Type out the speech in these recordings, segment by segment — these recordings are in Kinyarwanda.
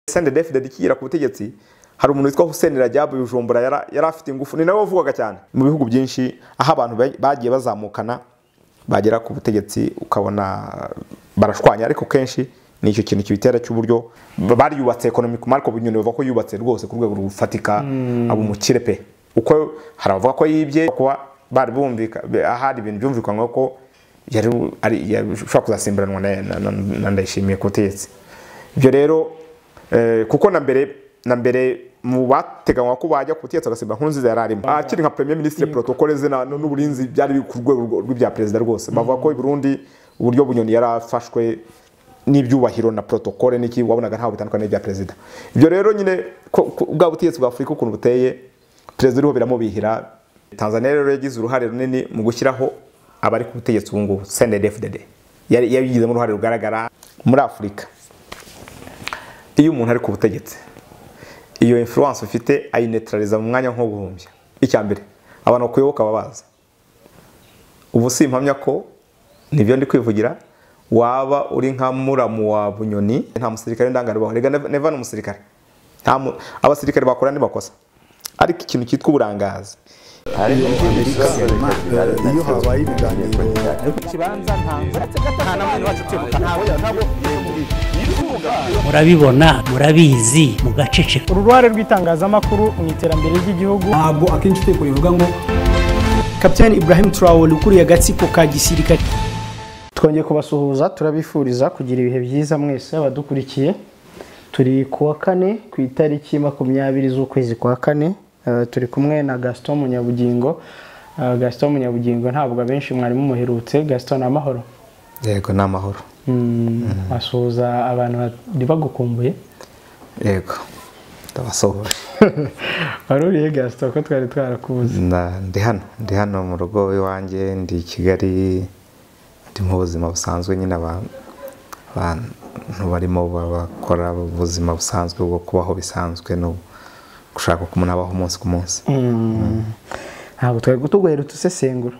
CNDD-FDD ikigera ku butegetsi, hari umuntu witwa Hussein Rajabu Bujumbura yari afite ingufu, ni nawe wavugaga cyane mu bihugu byinshi aho abantu bagiye bazamukana bagera ku butegetsi ukabona barashwanya, ariko kenshi ni icyo kintu kibitera cy'uburyo bariyubatse economic. Marco Bunyoni bavuga ko yubatse rwose ku rwego rufatika, abo umukire pe. Uko hari abavuga ko yibye, kuba bari bumvika ahari ibintu byumvikanywe ko yari ari ushobora kuzasimburanwa na Ndayishimiye ku butegetsi. Ibyo rero kuko na mbere mu bateganywa ko bajya ku butegetsi agasimbura Nkurunziza yari arimo akiri nka premier ministre, protocole ze n'uburinzi byari ku rwego rw'ibya perezida rwose. Bavuga ko i Burundi uburyo Bunyoni yarafashwe n'ibyubahiro na protocole n'iki, wabonaga ntaho bitandukanye n'ibya perezida. Ibyo rero nyine bwa butegetsi bwa Afurika ukuntu buteye, perezida uriho biramubihira. Tanzania rero yagize uruhare runini mu gushyiraho abari ku butegetsi ubu ngubu, CNDD-FDD yari yabigizemo uruhare rugaragara muri Afurika. Iyo umuntu ari ku butegetsi, iyo influence ufite ayinetraliza mu mwanya nko guhumbya. Icya mbere abantu bakuyoboka babaza, ubu si impamya ko nibyo ndi kwivugira, waba uri nka muramu wa Bunyoni, nta musirikare ndangarubaho, rega neva n'umusirikare, abasirikare bakora ndi bakosa, ariko ikintu cyitwa uburangazi. Iyo habaye ibiganiro murabibona, murabizi, mugaceceka. Uruhare rw'itangazamakuru mu iterambere ry'igihugu. Ntabwo akenshi uteko rivuga ngo Kapiteni Ibrahim Traore ukuriye agatsiko ka gisirikare. Twongeye kubasuhuza, turabifuriza kugira ibihe byiza mwese abadukurikiye. Turi kuwa kane ku itariki 20 z'ukwezi kwa kane, turi kumwe na Gaston Munyabugingo. Gaston Munyabugingo ntabwo abenshi mwari mumuherutse. Gaston, amahoro? Yego, ni amahoro. Asuhuza abantu bari bagukumbuye. Yego, ndabasuhuje. Wari urihe Gaston ko twari twarakubuze? Ndi hano mu rugo iwanjye, ndi i Kigali, ndi mu buzima busanzwe nyine, abantu barimo bakora ubuzima busanzwe bwo kubaho bisanzwe no gushaka uko umuntu abaho umunsi ku munsi. Ntabwo twari tuguherutse usesengura.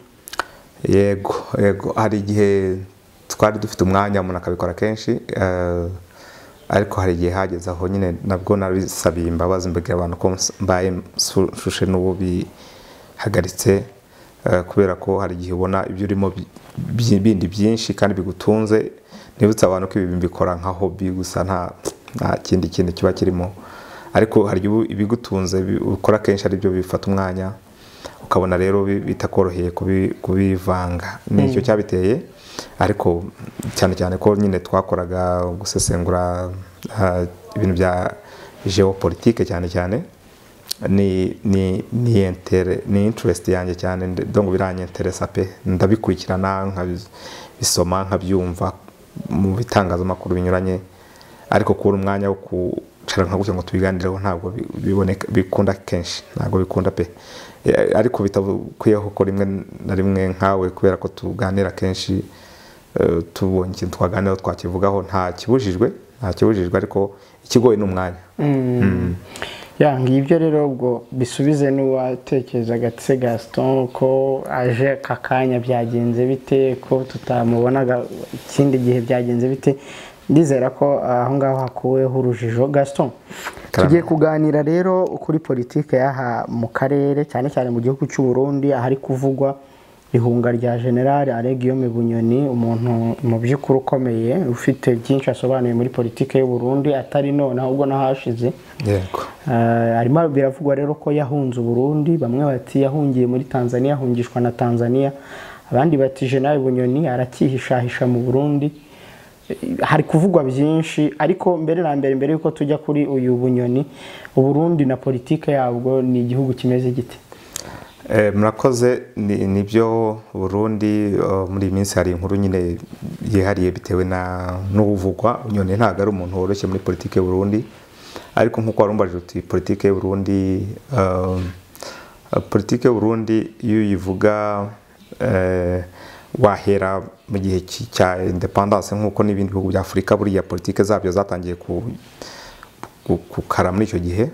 Yego, yego, hari igihe twari dufite umwanya umuntu akabikora kenshi, ariko hari igihe hageze aho nyine nabwo nabisabiye imbabazi, mbabwira abantu ko mbaye nshushe n'ubu bihagaritse, kubera ko hari igihe ubona ibyo urimo bindi byinshi kandi bigutunze. Nibutse abantu ko ibi mbikora nka hobby gusa, nta kindi kintu kiba kirimo, ariko hari ibigutunze ukora kenshi ari byo bifata umwanya, ukabona rero bitakoroheye kubivanga. Nicyo cyabiteye, ariko cyane cyane ko nyine twakoraga gusesengura ibintu bya geopolitique cyane cyane, ni interest yanjye cyane, donc biranyenteresa pe, ndabikurikirana nkabisoma nkabyumva mu bitangazamakuru binyuranye, ariko kubura umwanya wo kucara nka gutya ngo tubiganireho ntabwo biboneka, bikunda kenshi, ntabwo bikunda pe. Ariko bitakwiyeho ko rimwe na rimwe nkawe, kubera ko tuganira kenshi, tubonye ikintu twaganiraho twakivugaho, nta kibujijwe, ariko ikigoye ni umwanya. Ya ngibyo rero, ubwo bisubize n'uwatekerezaga ati Gaston ko aje kakanya byagenze bite, ko tutamubonaga ikindi gihe byagenze bite. Ndizera ko aho ngaho hakuweho urujijo. Gaston, tugiye kuganira rero kuri politike yaha mu karere, cyane cyane mu gihugu cy'u Burundi, ahari kuvugwa ihunga rya General Alain Guillaume Bunyoni, umuntu mu by'ukuri ukomeye ufite byinshi asobanuye muri politike y'u Burundi, atari none ahubwo n'ahashize. Yego. Arimo biravugwa rero ko yahunze Burundi, bamwe bati yahungiye muri Tanzania, ahungishwa na Tanzania, abandi bati General Bunyoni arakihishahisha mu Burundi. Hari kuvugwa byinshi, ariko mbere na mbere yuko tujya kuri uyu Bunyoni, Burundi na politike yabwo ni igihugu kimeze gite? Murakoze. Nibyo, Burundi muri iyi minsi hari inkuru nyine yihariye bitewe n'ubuvugwa. Bunyoni ntabwo ari umuntu woroshye muri politike y'u Burundi, ariko nkuko warumbajije uti politike y'u Burundi, politike y'u Burundi iyo uyivuga wahera mu gihe cya independence, nkuko n'ibindi bihugu bya Afurika buriya politike zabyo zatangiye gukara muri icyo gihe.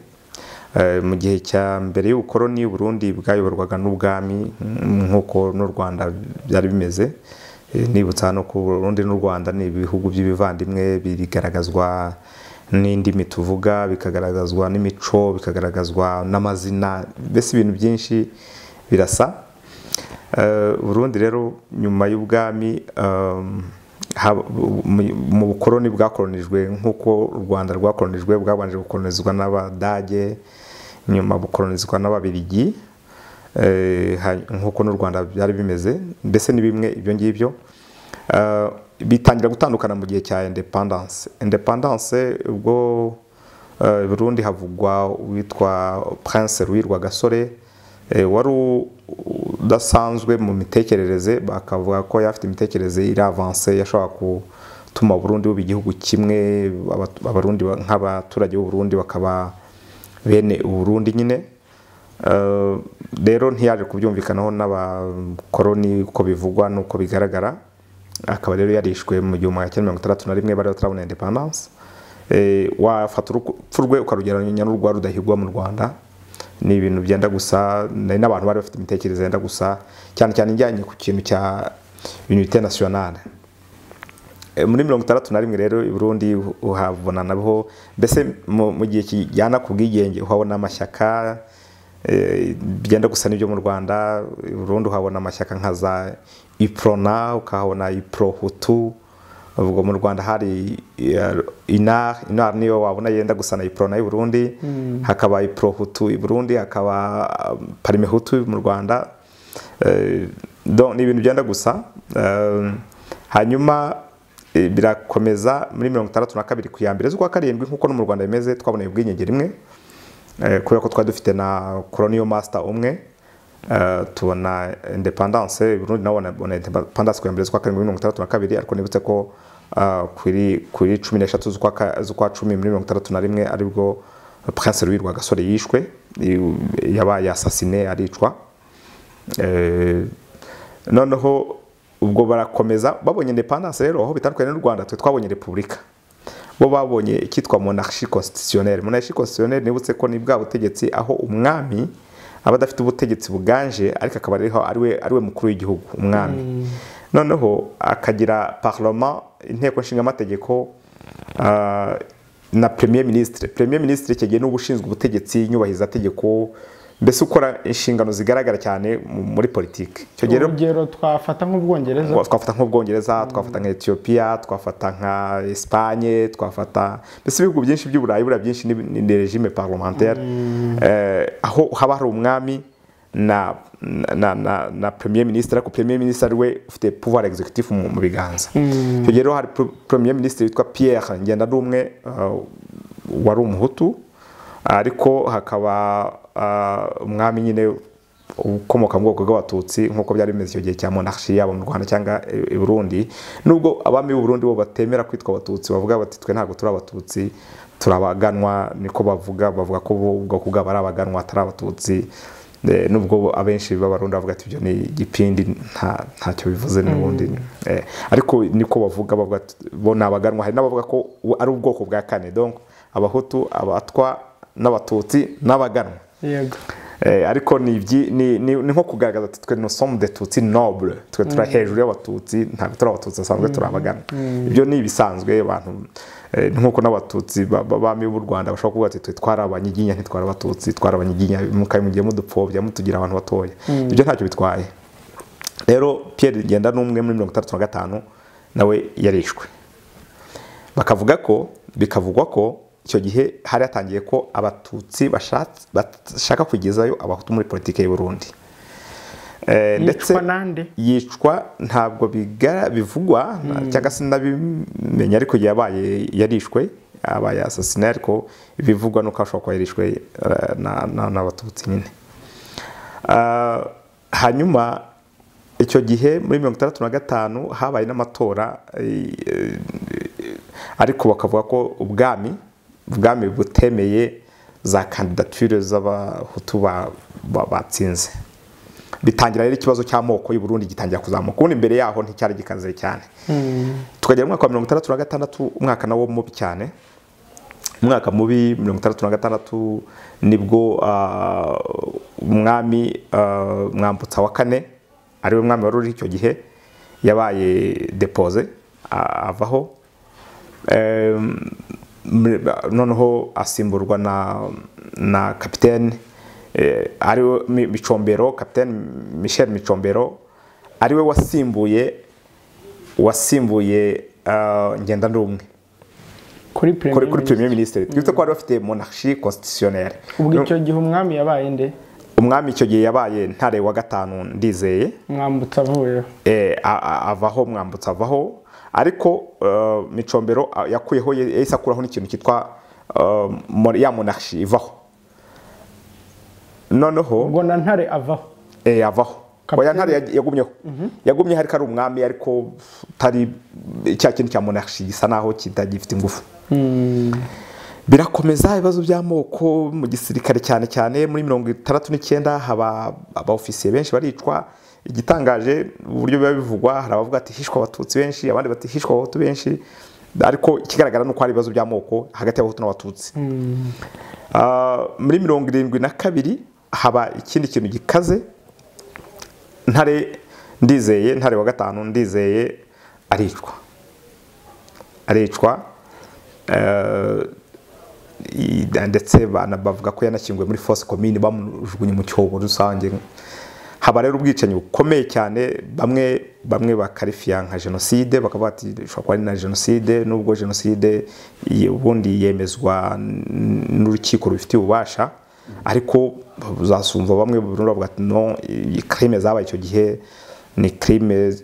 Mu gihe cya mbere y'ubukoroni, Burundi bwayoborwaga n'ubwami nkuko n'u Rwanda byari bimeze. Nibutsa no ku Burundi n'u Rwanda ni ibihugu by'ibivandimwe, bigaragazwa n'indimi tuvuga, bikagaragazwa n'imico, bikagaragazwa n'amazina, mbese ibintu byinshi birasa. Burundi rero nyuma y'ubwami mu bukoroni bwakoronijwe nk'uko u Rwanda rwakoronijwe, bwabanje gukoronizwa n'Abadage, nyuma bukoronizwa n'Ababirigi, nk'uko n'u Rwanda byari bimeze, mbese ni bimwe ibyo ngibyo. Bitangira gutandukana mu gihe cya independence. Independence ubwo Burundi havugwa witwa Prince Louis Rwagasore, wari udasanzwe mu mitekerereze, bakavuga ko yafite imitekerereze iri avance, yashobora gutuma Burundi buba igihugu kimwe, Abarundi nk'abaturage b'u Burundi bakaba bene Burundi nyine. Rero ntiyaje kubyumvikanaho n'abakoroni uko bivugwa n'uko bigaragara, akaba rero yarishwe mu 1961 bari batarabona independence. Wafata urupfu rwe ukarugereranya n'urwa Rudahigwa mu Rwanda, ni ibintu byenda gusa, n'abantu bari bafite imitekerereze yenda gusa, cyane cyane ijyanye ku kintu cya unité nationale. Muri 61 rero i Burundi uhabona nabo, mbese mu gihe kijyana ku bwigenge uhabona amashyaka byenda gusa n'ibyo mu Rwanda. I Burundi uhabona amashyaka nka za Iprona, ukahabona Iprohutu. Ubwo mu Rwanda hari INAR, INAR niyo wabona yenda gusa na Iprona y'u Burundi, hakaba Iprohutu i Burundi, hakaba Parmehutu mu Rwanda. Donc ni ibintu byenda gusa. Hanyuma birakomeza muri 62 ku ya mbere z'ukwa karindwi, nkuko no mu Rwanda bimeze, twaboneye ubwigenge rimwe, kubera ko twari dufite na colonial master umwe, tubona independence. Burundi nabo babona independence ku ya mbere z'ukwa karindwi 62, ariko nibutse ko kuri 13 z'ukwa 10 muri 61 aribwo Prince Louis Rwagasore yishwe, yabaye assassiné, aricwa. Noneho ubwo barakomeza babonye independence rero, aho bitandukanye n'u Rwanda twe twabonye republika, bo babonye icyitwa monarchie constitutionnelle. Monarchie constitutionnelle nibutse ko ni bwa butegetsi aho umwami aba adafite ubutegetsi buganje, ariko akaba ariwe mukuru w'igihugu umwami. Noneho akagira parlement, inteko nshingamategeko, na premier ministre. Premier ministre icyo gihe n'ubushinzwe ubutegetsi nyubahiriza tegeko, mbese ukora inshingano zigaragara cyane muri politike. Icyo gihe urugero twafata nk'Ubwongereza, twafata nk'Ubwongereza, twafata nka Ethiopia, twafata nka Espagne, twafata mbese ibihugu byinshi by'Uburayi, buriya byinshi ni régime parlementaire, aho haba hari umwami na na na na premier ministre, ariko premier ministre ariwe ufite pouvoir exécutif mu biganza. Icyo gihe rero hari premier ministre witwa Pierre Ngendandumwe, wari umuhutu, ariko hakaba umwami nyine ukomoka mu bwoko bw'Abatutsi, nk'uko byari bimeze icyo gihe cya monarchie yabo mu Rwanda cyangwa i Burundi. Nubwo abami b'u Burundi bo batemera kwitwa Abatutsi, bavuga bati twe ntabwo turi Abatutsi, turabaganwa, niko bavuga, bavuga ko ubwoko bwabo ari abaganwa atari Abatutsi. Nubwo abenshi b'Abarundi bavuga ati ibyo ni igipindi, ntacyo bivuze n'ubundi, ariko niko bavuga, bavuga bo ni abaganwa. Hari n'abavuga ko ari ubwoko bwa kane, donc Abahutu, Abatwa n'Abatutsi n'abaganwa. Yego. Ariko ni nko kugaragaza ati twe nous sommes des Tutsi nobles, twe turi hejuru y'Abatutsi, ntabwo turi Abatutsi basanzwe, turi abaganwa. Ibyo ni ibisanzwe abantu, nkuko n'Abatutsi b'abami b'u Rwanda bashobora kuvuga ati twe twari abanyiginya, ntitwari Abatutsi, twari abanyiginya, mugiye mudupfobya mutugira abantu batoya. Ibyo ntacyo bitwaye. Rero Pierre Ngendandumwe muri 65 nawe yarishwe. Bakavuga ko, bikavugwa ko icyo gihe hari hatangiye ko Abatutsi bashaka kugezayo Abahutu muri politike y'u Burundi. Ndetse yicwa ntabwo bivugwa cyangwa se nabimenya, ariko yabaye yarishwe, abaye assassiné, ariko bivugwa nuko ashobora kuba yarishwe n'Abatutsi nyine. Hanyuma icyo gihe muri 65 habaye n'amatora, ariko bakavuga ko ubwami butemeye za candidature z'Abahutu batsinze. Bitangira rero ikibazo cy'amoko y'u Burundi gitangira kuzamuka. Ubundi imbere yaho nticyari gikaze cyane. Tukagera mu mwaka wa 66, umwaka nawo mubi cyane. Umwaka mubi 66 nibwo umwami Mwambutsa wa kane, ariwe mwami wari uri icyo gihe, yabaye depose avaho. Noneho asimburwa na kapitene ariwe Micombero, kapitene Michel Micombero, ariwe wasimbuye Ngendandumwe kuri premier ministre. Twite ko bari bafite monarchie constitutionnelle. Ubwo icyo gihe umwami yabaye nde? Umwami icyo gihe yabaye Ntare wa gatanu Ndizeye. Mwambutsa avuyeho. Avaho, Mwambutsa avaho, ariko Micombero yakuyeho, yahise akuraho n'ikintu cyitwa ya monarchie ivaho. Noneho ubwo na Ntare avaho. Avaho. Oya, Ntare yagumyeho. Yagumye hari kari umwami, ariko tari cya kintu cya monarchie gisa naho kitagifite ingufu. Birakomeza ibibazo by'amoko mu gisirikare, cyane cyane muri 69 haba abaofisiye benshi baricwa. Igitangaje uburyo biba bivugwa, hari abavuga ati hishwa abatutsi benshi, abandi bati hishwa abahutu benshi, ariko ikigaragara nuko hari ibibazo by'amoko hagati y'abahutu n'abatutsi. Muri 72 haba ikindi kintu gikaze. Ntare Ndizeye, Ntare wa gatanu Ndizeye aricwa, ndetse bavuga ko yanashyinguwe muri fosse commune, bamujugunye mu cyobo rusange. Haba rero ubwicanyi bukomeye cyane, bamwe bakarifiya nka jenoside, bakavuga ati ishobora kuba ari na jenoside, nubwo jenoside ubundi yemezwa n'urukiko rubifitiye ububasha, ariko uzasumva bamwe bavuga ati no, crime zabaye icyo gihe ni crime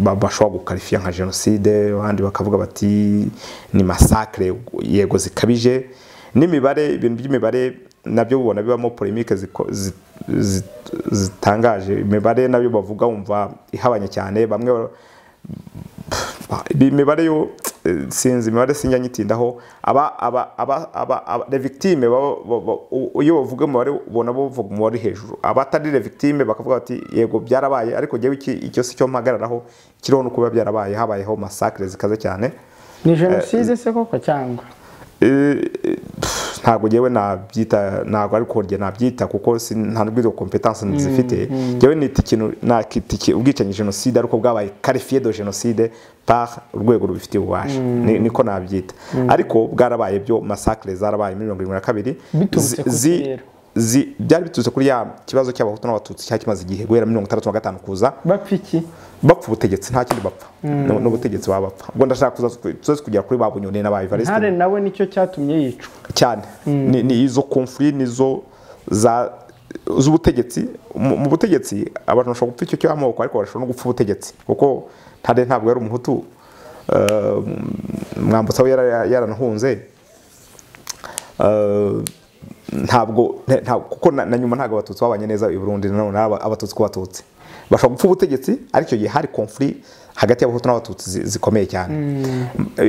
bashobora gukarifiya nka jenoside, abandi bakavuga bati ni massacre yego zikabije. N'imibare, ibintu by'imibare nabyo ubona bibamo polemique zitangaje. Imibare nabyo bavuga wumva ihabanye cyane, bamwe imibare yo sinzi, imibare sinjya nyitindaho. Aba les victimes iyo bavuga umubare ubona bavuga umubare hejuru, abatari les victimes bakavuga bati yego byarabaye, ariko jewe icyo si cyo mpagararaho, kiriho no kuba byarabaye. Habayeho massacre zikaze cyane. Ni jenoside se koko cyangwa? Ntago jewe nabyita, ntago ariko rye nabyita, kuko nta nubwo izo competence nzifite. Jewe nita ikintu nakita ubwicanyi jenoside, ariko bwabaye qualifié de génocide par urwego rubifitiye ububasha, niko nabyita. Ariko bwarabaye byo, massacre zarabaye muri 72 byari biturutse kuri ya kibazo cy'abahutu n'abatutsi cya kimaze igihe guhera 65 kuza. Bapfa iki? Bapfa ubutegetsi, nta kindi bapfa, n'ubutegetsi baba bapfa. Ubwo ndashaka kuza kugera kuri ba Bunyoni n'aba Evariste. Ntare nawe nicyo cyatumye yicwa cyane, ni izo conflit nizo za z'ubutegetsi. Mu butegetsi abantu bashobora gupfa icyo cy'amoko, ariko bashobora no gupfa ubutegetsi, kuko Ntare ntabwo yari umuhutu, Mwambutsa we yaranahunze. Ntabwo kuko na nyuma ntabwo abatutsi babanye neza i Burundi, nanone abatutsi ku batutsi bashobora gupfa ubutegetsi, ariko icyo gihe hari conflit hagati y'abahutu n'abatutsi zikomeye cyane.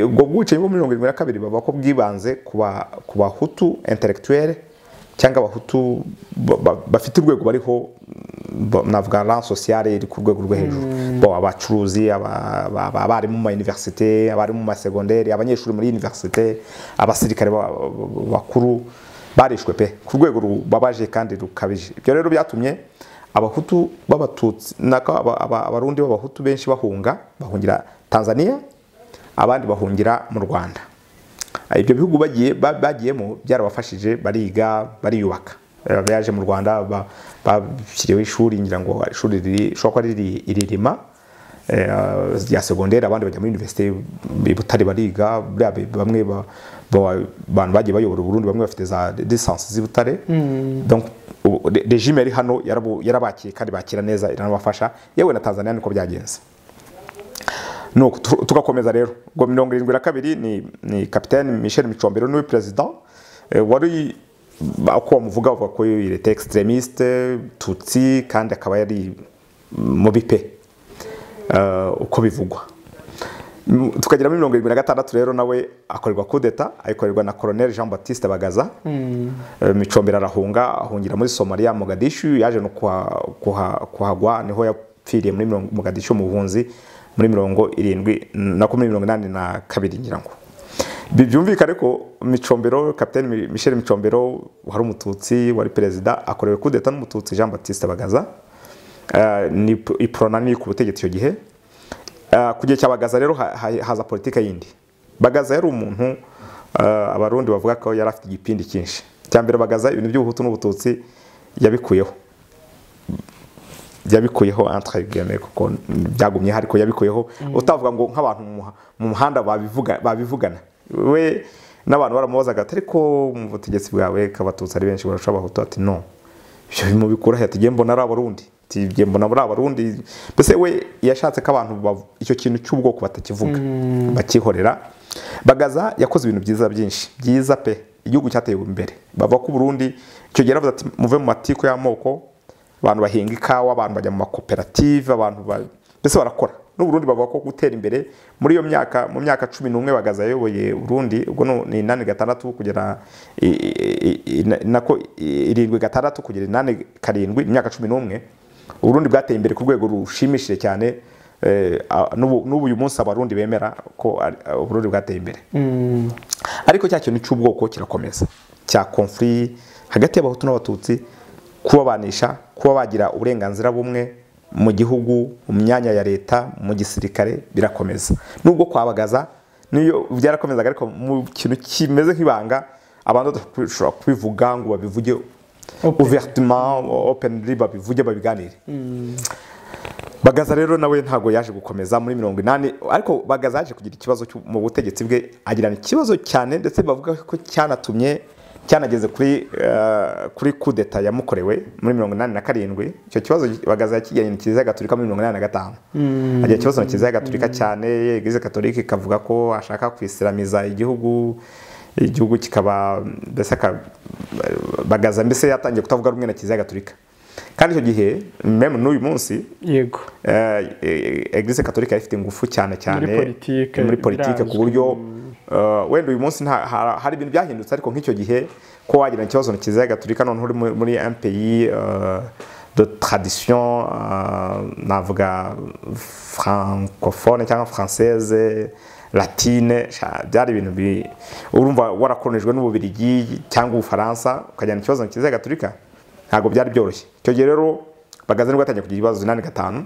Ubwo bwicanyi bwo muri 72 bavuga ko bwibanze ku bahutu intellectuel, cyangwa abahutu bafite urwego bariho, navuga rang sociale iri ku rwego rwo hejuru, bo abacuruzi, abarimu mu université, abarimu mu secondaire, abanyeshuri muri université, abasirikare bakuru barishwe pe ku rwego rubabaje kandi rukabije. Ibyo rero byatumye abahutu b'abatutsi nako abarundi b'abahutu benshi bahungira Tanzania, abandi bahungira mu Rwanda. Ibyo bihugu bagiyemo byarabafashije, bariga, bariyubaka. Baje mu Rwanda bashyiriweho ishuri, ngira ngo ishuri rishobora kuba riri iririma ya secondaire, abandi bajya muri université i Butare bariga. Bamwe abantu bagiye bayobora Burundi, bamwe bafite za licence z'i Butare. Donc regime yari hano yarabakiye kandi bakira neza, iranabafasha. Yewe na Tanzania niko byagenze. Nuko tugakomeza rero. Ubwo 72 ni capitaine Michel Micombero niwe president, wari uko bamuvuga bavuga ko il était extrémiste tutsi, kandi akaba yari mubi pe, uko bivugwa. Tukagera muri 76 rero nawe akorerwa coup d'etat, ayikorerwa na Colonel Jean Baptiste Bagaza. Micombero arahunga, ahungira muri Somalia, Mogadishu, yaje no kuhagwa, niho yapfiriye muri Mogadishu mu buhunzi muri 70 nako muri 82 ngira ngo. Byumvikane ko Micombero, Capitaine Michel Micombero wari umututsi, wari president, akorewe coup d'etat n'umututsi Jean Baptiste Bagaza. Ni iprona ni ku butegetsi icyo gihe. Ku gihe cya Bagaza rero haza politike yindi. Bagaza yari umuntu abarundi bavuga ko yari afite igipindi cyinshi. Cyambere Bagaza ibintu by'ubuhutu n'ubututsi yabikuyeho entre guillemets kuko byagumye ariko yabikuyeho. Utavuga ngo nk'abantu mu muhanda babivugana we n'abantu baramubazaga ati ariko mu butegetsi bwawe kabatutsi ari benshi barusha abahutu, ati no ibyo mubikura he, ati ngiye mbona ari abarundi, ati ngiye mbona ari abarundi. Mbese we yashatse ko abantu icyo kintu cy'ubwoko batakivuga bakihorera. Bagaza yakoze ibintu byiza byinshi byiza pe, igihugu cyateye imbere. Bava ku Burundi icyo gihe yaravuze ati muve mu matiko y'amoko, abantu bahinga ikawa, abantu bajya mu makoperative, abantu mbese barakora. N'u Burundi bavuga ko gutera imbere muri iyo myaka, mu myaka 11 Bagaza yayoboye Burundi, ubwo ni 86 kugera nako 76 kugera 87, imyaka 11 Burundi bwateye imbere ku rwego rushimishije cyane. N'ubu uyu munsi abarundi bemera ko Burundi bwateye imbere. Ariko cya kintu cy'ubwoko kirakomeza cya conflit hagati y'abahutu n'abatutsi, kubabanisha, kuba bagira uburenganzira bumwe mu gihugu, mu myanya ya leta, mu gisirikare birakomeza. Nubwo kwa Bagaza niyo byarakomezaga, ariko mu kintu kimeze nk'ibanga abantu badashobora kubivuga ngo babivuge ouvertement, openly, babivuge babiganire. Bagaza rero nawe ntago yaje gukomeza muri 80, ariko Bagaza yaje kugira ikibazo mu butegetsi bwe, agirana ikibazo cyane ndetse bavuga ko cyanatumye cyanageze kuri coup d'etat yamukorewe muri 87. Icyo kibazo Bagaza yakigiranye na Kiliziya Gatolika muri 85. Agira ikibazo na Kiliziya Gatolika cyane, Eglise Catholique ikavuga ko ashaka kwisilamiza igihugu kikaba mbese Bagaza mbese yatangiye kutavuga rumwe na Kiliziya Gatolika. Kandi icyo gihe meme n'uyu munsi yego Eglise Catholique ifite ingufu cyane cyane muri politike ku buryo wenda uyu munsi hari ibintu byahindutse, ariko nk'icyo gihe ko wagira ikibazo na Kiliziya Gatolika none uri muri un pays de tradition navuga francophone cyangwa française latine, byari ibintu urumva warakoronijwe n'Ububirigi cyangwa Ubufaransa ukajyana ikibazo na Kiliziya Gatolika ntabwo byari byoroshye. Icyo gihe rero Bagaza nibwo atangiye kugira ibibazo 85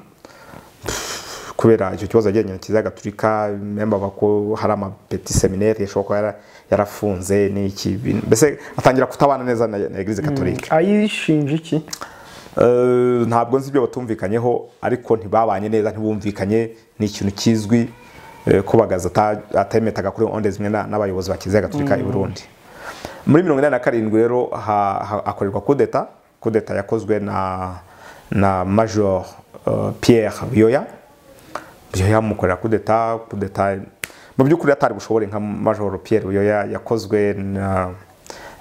kubera icyo kibazo yagiranye na Kiliziya Gatolika, memba bako hari ama petit séminaire yashobora kuba yarafunze n'iki, mbese atangira kutabana neza na Eglise Catholique. Ayishinja iki? Ntabwo nzi ibyo batumvikanyeho, ariko ntibabanye neza, ntibumvikanye, ni ikintu kizwi ko Bagaza atemetaga kuri onde zimwe n'abayobozi ba Kiliziya Gatolika i Burundi. Muri 87 rero hakorerwa coup d'etat. Coup d'etat yakozwe na Major Pierre Buyoya. Buyoya mukorera coup d'etat mu by'ukuri atari bushobore nka Major Pierre Buyoya, yakozwe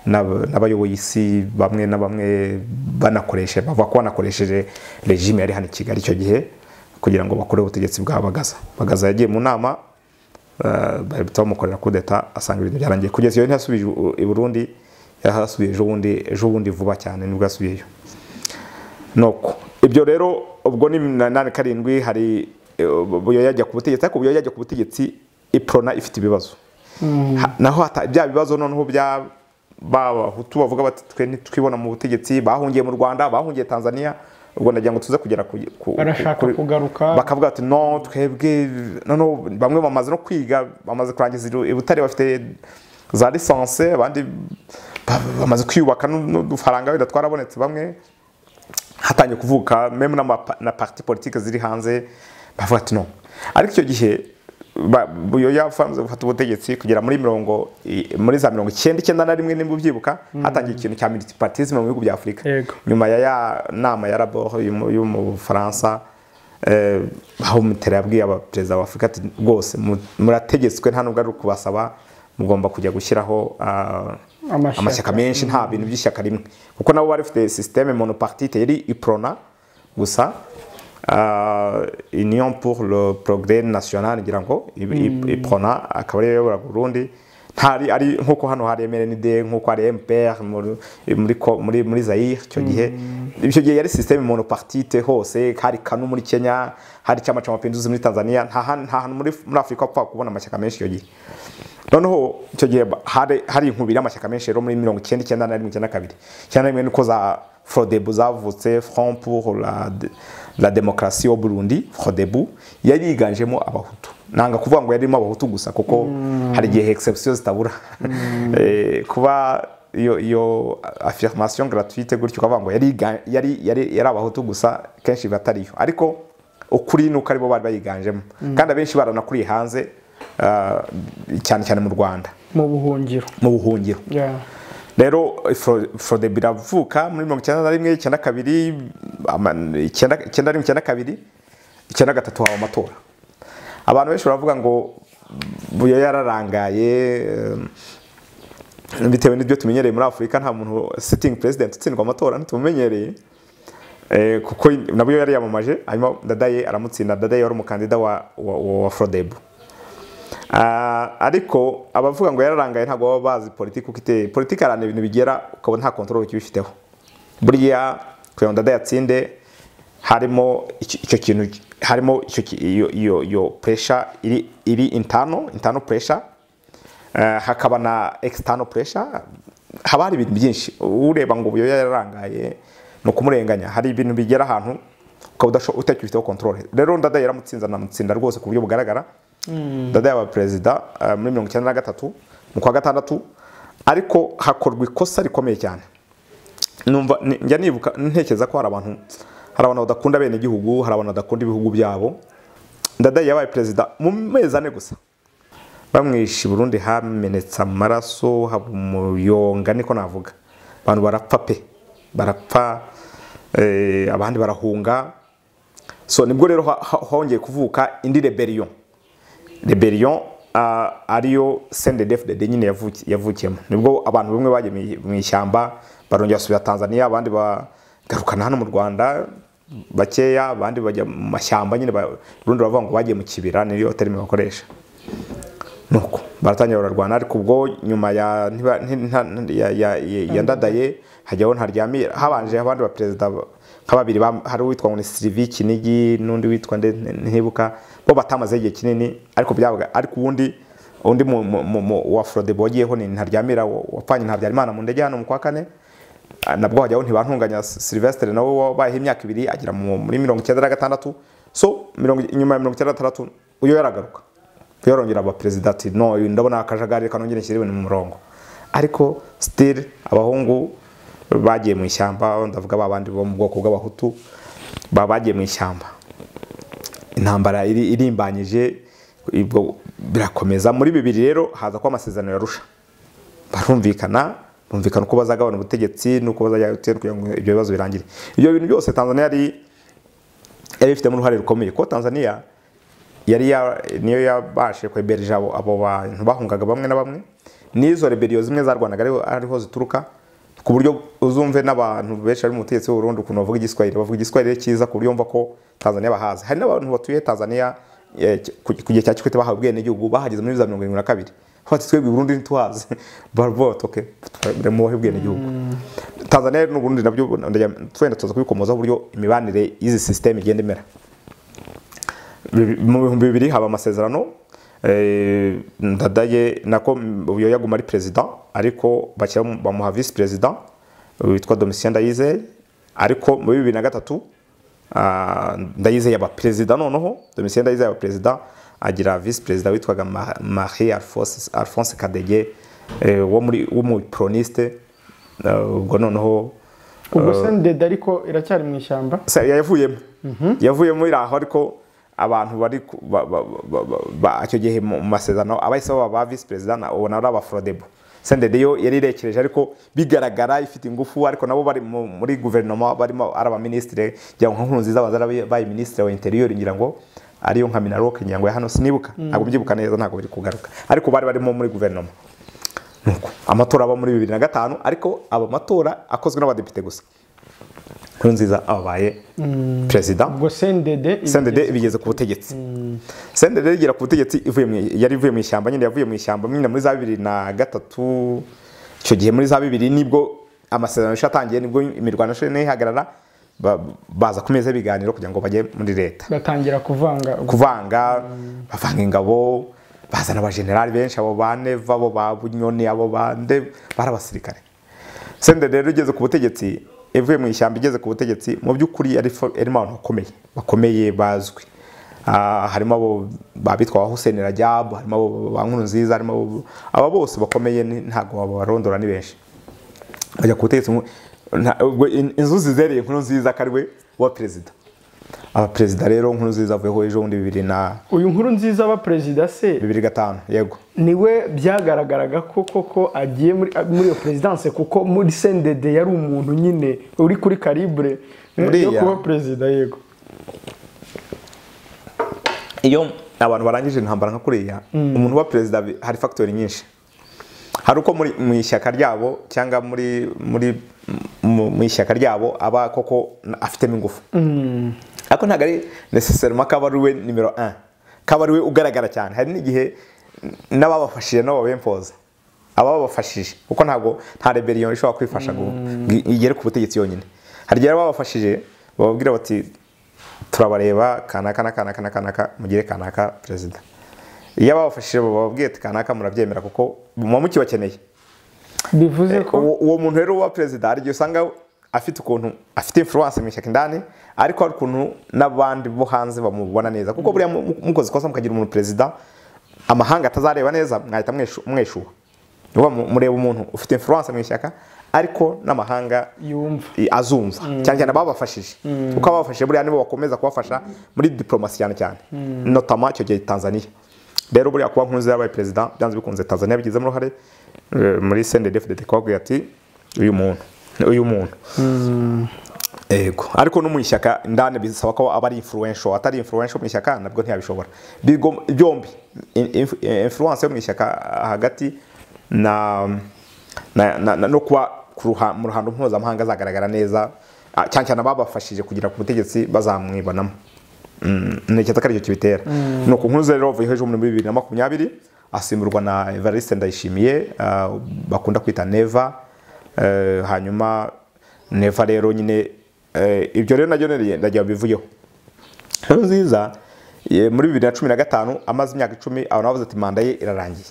n'abayoboye isi bamwe na bamwe banakoreshe, bavuga ko banakoresheje regime yari hano i Kigali icyo gihe kugira ngo bakore ubutegetsi bwa Bagaza. Bagaza yagiye mu nama bahita bamukorera coup d'etat, asanga ibintu byarangiye. Kugeza iyo ntiyasubije i Burundi, yarasubiye ejo bundi vuba cyane nibwo asubiyeyo. Nuko ibyo rero ubwo ni 87 hari Buyoya yajya ku butegetsi, ariko Buyoya yajya ku butegetsi Iprona ifite ibibazo. Naho bya bibazo noneho bya babahutu bavuga bati twe ntitwibona mu butegetsi, bahungiye mu Rwanda, bahungiye Tanzania, ubwo ndagira ngo tuze kugera barashaka kugaruka bakavuga ati no twebwe noneho bamwe bamaze no kwiga, bamaze kurangiza i Butare bafite za licence, abandi bamaze kwiyubaka n'udufaranga wenda twarabonetse, bamwe hatangiye kuvuka meme na parti politique ziri hanze bavuga ati no. Ariko icyo gihe Buyoya yafanze gufata ubutegetsi kugera muri muri za 1991 nimba ubyibuka, hatangiye ikintu cya multipartisme mu bihugu bya Afrika. Nyuma ya nama ya Rabor yo mu Bufaransa, aho Mitterrand yabwiye abaperezida ba Afrika ati rwose murategetswe, nta nubwo ari ukubasaba, mugomba kujya gushyiraho amashyaka menshi, nta bintu by'ishyaka rimwe, kuko nabo bari bafite système monopartite yari Iprona gusa, Union pour le progrès national ngira ngo Iprona akaba ariyo yayoboraga Burundi. Ntari ari nkuko hano hari MRND, nkuko hari MPR muri Zaire icyo gihe. Icyo gihe yari système monopartite hose, hari KANU muri Kenya, hari Chama cha Mapinduzi muri Tanzania, nta hantu muri Afrika apfa kubona amashyaka menshi icyo gihe. Noneho icyo gihe hari inkubiri y'amashyaka menshi rero muri 1991 92. Cyane rimwe niko za Frodebu zavutse, Front pour la démocratie au Burundi, Frodebu yari yiganjemo abahutu. Nanga kuvuga ngo yarimo abahutu gusa kuko hari igihe exception zitabura. Kuba iyo affirmation gratuite gutyo ukavuga ngo yari abahutu gusa, kenshi batariyo, ariko ukuri nuko aribo bari bayiganjemo, kandi abenshi baranakuriye hanze, cyane cyane mu Rwanda mu buhungiro. Rero Frodebu iravuka muri 1991, 92, 91, 92, 93 haba amatora. Abantu benshi baravuga ngo Buyoya yararangaye bitewe n'ibyo tumenyereye muri Afurika, nta muntu sitting president utsindwa amatora ntitumenyereye, kuko nabwo yari yamamaje, hanyuma Ndadaye aramutsinda. Ndadaye wari umukandida wa Frodebu. Ariko abavuga ngo yararangaye ntabwo baba bazi politiki uko iteye. Politiki arana ibintu bigera ukabona nta control ukibifiteho. Buriya kugira ngo Ndadaye atsinde harimo icyo kintu, harimo iyo pressure iri internal pressure, hakaba na external pressure. Haba hari ibintu byinshi ureba ngo Buyoya yararangaye no kumurenganya, hari ibintu bigera ahantu ukaba utakifiteho control. Rero Ndadaye yaramutsinze, anamutsinda rwose ku buryo bugaragara. Ndadaye aba perezida muri 1993 mu kwa gatandatu, ariko hakorwa ikosa rikomeye cyane. Numva njya nibuka ntekereza ko hari abantu badakunda bene igihugu, hari abantu badakunda ibihugu byabo. Ndadaye yabaye perezida mu mezi ane gusa, bamwishe Burundi hamenetse amaraso, haba umuyonga niko navuga, abantu barapfa pe, barapfa, abandi barahunga. So nibwo rero hongeye kuvuka indi rebellion ariyo CNDD-FDD nyine yavukiyemo. Nibwo abantu bamwe bagiye mu ishyamba barongera basubira Tanzania, abandi bagarukana hano mu Rwanda bakeya, abandi bajya mu mashyamba nyine. Burundi bavuga ngo bagiye mu kibira, niyo terme bakoresha. Nuko baratangira bararwana, ariko ubwo nyuma ya Ndadaye hajyaho Ntaryamira, habanje abandi ba perezida nka babiri, hari uwitwa ngo ni Sylvie Kinigi n'undi witwa ntibuka, bo batamaze igihe kinini, ariko byabaga. Ariko ubundi undi wa Frodebu wagiyeho ni Ntaryamira wapfanye na Habyarimana mu ndege hano mu kwa kane, nabwo hajyaho Ntibantunganya Sylvestre nawe wabayeho imyaka ibiri agera muri 1996. So nyuma ya 1996 uyo yaragaruka, yarongera aba perezida ati no ndabona akajagari kanongere nshyire ibintu mu murongo. Ariko still abahungu bagiye mu ishyamba, ndavuga babandi bo mu bwoko bw'abahutu bagiye mu ishyamba, intambara irimbanyije, ibwo birakomeza. Muri bibiri rero haza kwa amasezerano ya Arusha, barumvikana uko bazagabana ubutegetsi nuko bazajya kugira ngo ibyo bibazo birangire. Ibyo bintu byose Tanzania yari ifitemo uruhare rukomeye, ko Tanzania yari niyo yabashe kweberija abo bantu bahungaga bamwe na bamwe, n'izo rebellion zimwe zarwanaga ariho zituruka, ku buryo uzumve n'abantu benshi bari mu butegetsi bw'u Burundi ukuntu bavuga igiswahili, bavuga igiswahili cyiza ku buryo mva ko Tanzania bahazi. Hari n'abantu batuye Tanzania ku gihe cya Kikwete bahawe ubwenegihugu, bahageze muri 1972, bati twebwe Burundi ntituhazi, barbotoke mubahe ubwenegihugu. Tanzania n'u Burundi nabyo twenda tuza kubikomoza uburyo imibanire y'izi system igenda imera. Mu 2000 haba amasezerano, Ndadaye nako Buyoya yaguma ari president, ariko bamuha vice president witwa Domitien Ndayizeye. Ariko muri 2003 Ndayizeye yaba president, noneho Domitien Ndayizeye yaba president, agira vice president witwaga Marie Alphonse Kadege wo muri w'umuproniste. Ubwo noneho ubwo CNDD ariko iracyari mu ishyamba, yavuyemo iraho, ariko abantu bari icyo gihe mu masezerano abahise baba ba vice president ubona ari aba Frodebu. CNDD yo yari irekereje, ariko bigaragara ifite ingufu, ariko nabo bari muri guverinoma barimo ari aba ministre, ngira ngo Nkurunziza baza bayi ministre wa interior, ngira ngo ariyo nka Minaroke, ngira ngo hano sinibuka, ntabwo mbyibuka neza, ntabwo biri kugaruka, ariko bari barimo muri guverinoma. Nuko amatora aba muri 2005, ariko aba matora akozwe n'abadepite gusa. Nkurunziza abaye president, ubwo CNDD bigeze ku butegetsi. CNDD igera ku butegetsi yari ivuye mu ishyamba nyine, yavuye mu ishyamba nyine muri za 2003. Icyo gihe muri za 2000 nibwo amasezerano yatangiye, nibwo imirwano ihagarara, baza ku meza y'ibiganiro kugira ngo bajye muri leta, batangira kuvanga bavanga ingabo, bazana abajenerali benshi, abo bane abo ba Bunyoni, abo bande bari abasirikare. CNDD rero igeze ku butegetsi, ivuye mu ishyamba igeze ku butegetsi, mu by'ukuri yarimo abantu bakomeye bazwi. Harimo abo babitwa ba Hussein Rajab, harimo abo ba Nkurunziza, harimo aba bose bakomeye, ntago babarondora ni benshi. Bajya ku butegetsi inzuzi zereye Nkurunziza kariwe wa president. Aba president rero Nkurunziza avuyeho ejo bundi 2000 uyu Nkurunziza aba president se 2005 yego niwe byagaragaraga ko koko agiye muri iyo presidence, kuko muri CNDD yari umuntu nyine uri kuri calibre yo kuba president. Yego, iyo abantu barangije intambara nka kuriya, umuntu wa president hari factor nyinshi. Hari uko muri mu ishyaka ryabo cyangwa muri mu ishyaka ryabo aba koko afitemo ingufu. Ariko ntago ari necessairement kaba ari we numero 1, kaba ari we ugaragara cyane. Hari n'igihe n'ababafashije nabo babempoza, ababafashije kuko ntago nta rebellion ishobora kwifasha ngo igere ku butegetsi yonyine. Hari igihe ababafashije bababwira bati turabareba kanaka na kanaka na kanaka, mugire kanaka president. Iyo ababafashije bababwiye ati kanaka murabyemera kuko muba mukibakeneye. Bivuze ko uwo muntu rero wa president hari igihe usanga afite ukuntu afite influence mu ishyaka indani, ariko hari ukuntu n'abandi bo hanze bamubona neza, kuko buriya mukoze ikosa mukagira umuntu president amahanga atazareba neza, mwahita mweshuha. Mureba umuntu ufite influence mu ishyaka ariko n'amahanga yumva azumva, cyane cyane ababafashije, kuko ababafashije buriya nibo bakomeza kubafasha muri diplomasi cyane cyane, notamment icyo gihe Tanzania. Rero buriya kuba Nkurunziza yabaye president byanze bikunze Tanzania bigizemo uruhare muri CNDD-FDD kwabwiye ati uyu muntu ego. Ariko no mu ishyaka indani bisaba ko aba ari influential, atari influential mu ishyaka nabwo ntiyabishobora. Byombi influence yo mu ishyaka hagati na no kuba mu ruhando mpuzamahanga azagaragara neza, cyane cyane ababafashije kugira ku butegetsi bazamwibanamo. Ntekereza ko aricyo kibitera. Nuko Nkurunziza rero avuyeho ejo muri 2020 asimburwa na Evariste Ndayishimiye, bakunda kwita Neva. Hanyuma Neva rero nyine ibyo rero najyo ndagiye bivuyeho. Nkurunziza muri 2015 amaze imyaka 10, abantu bavuze ati manda ye irarangiye.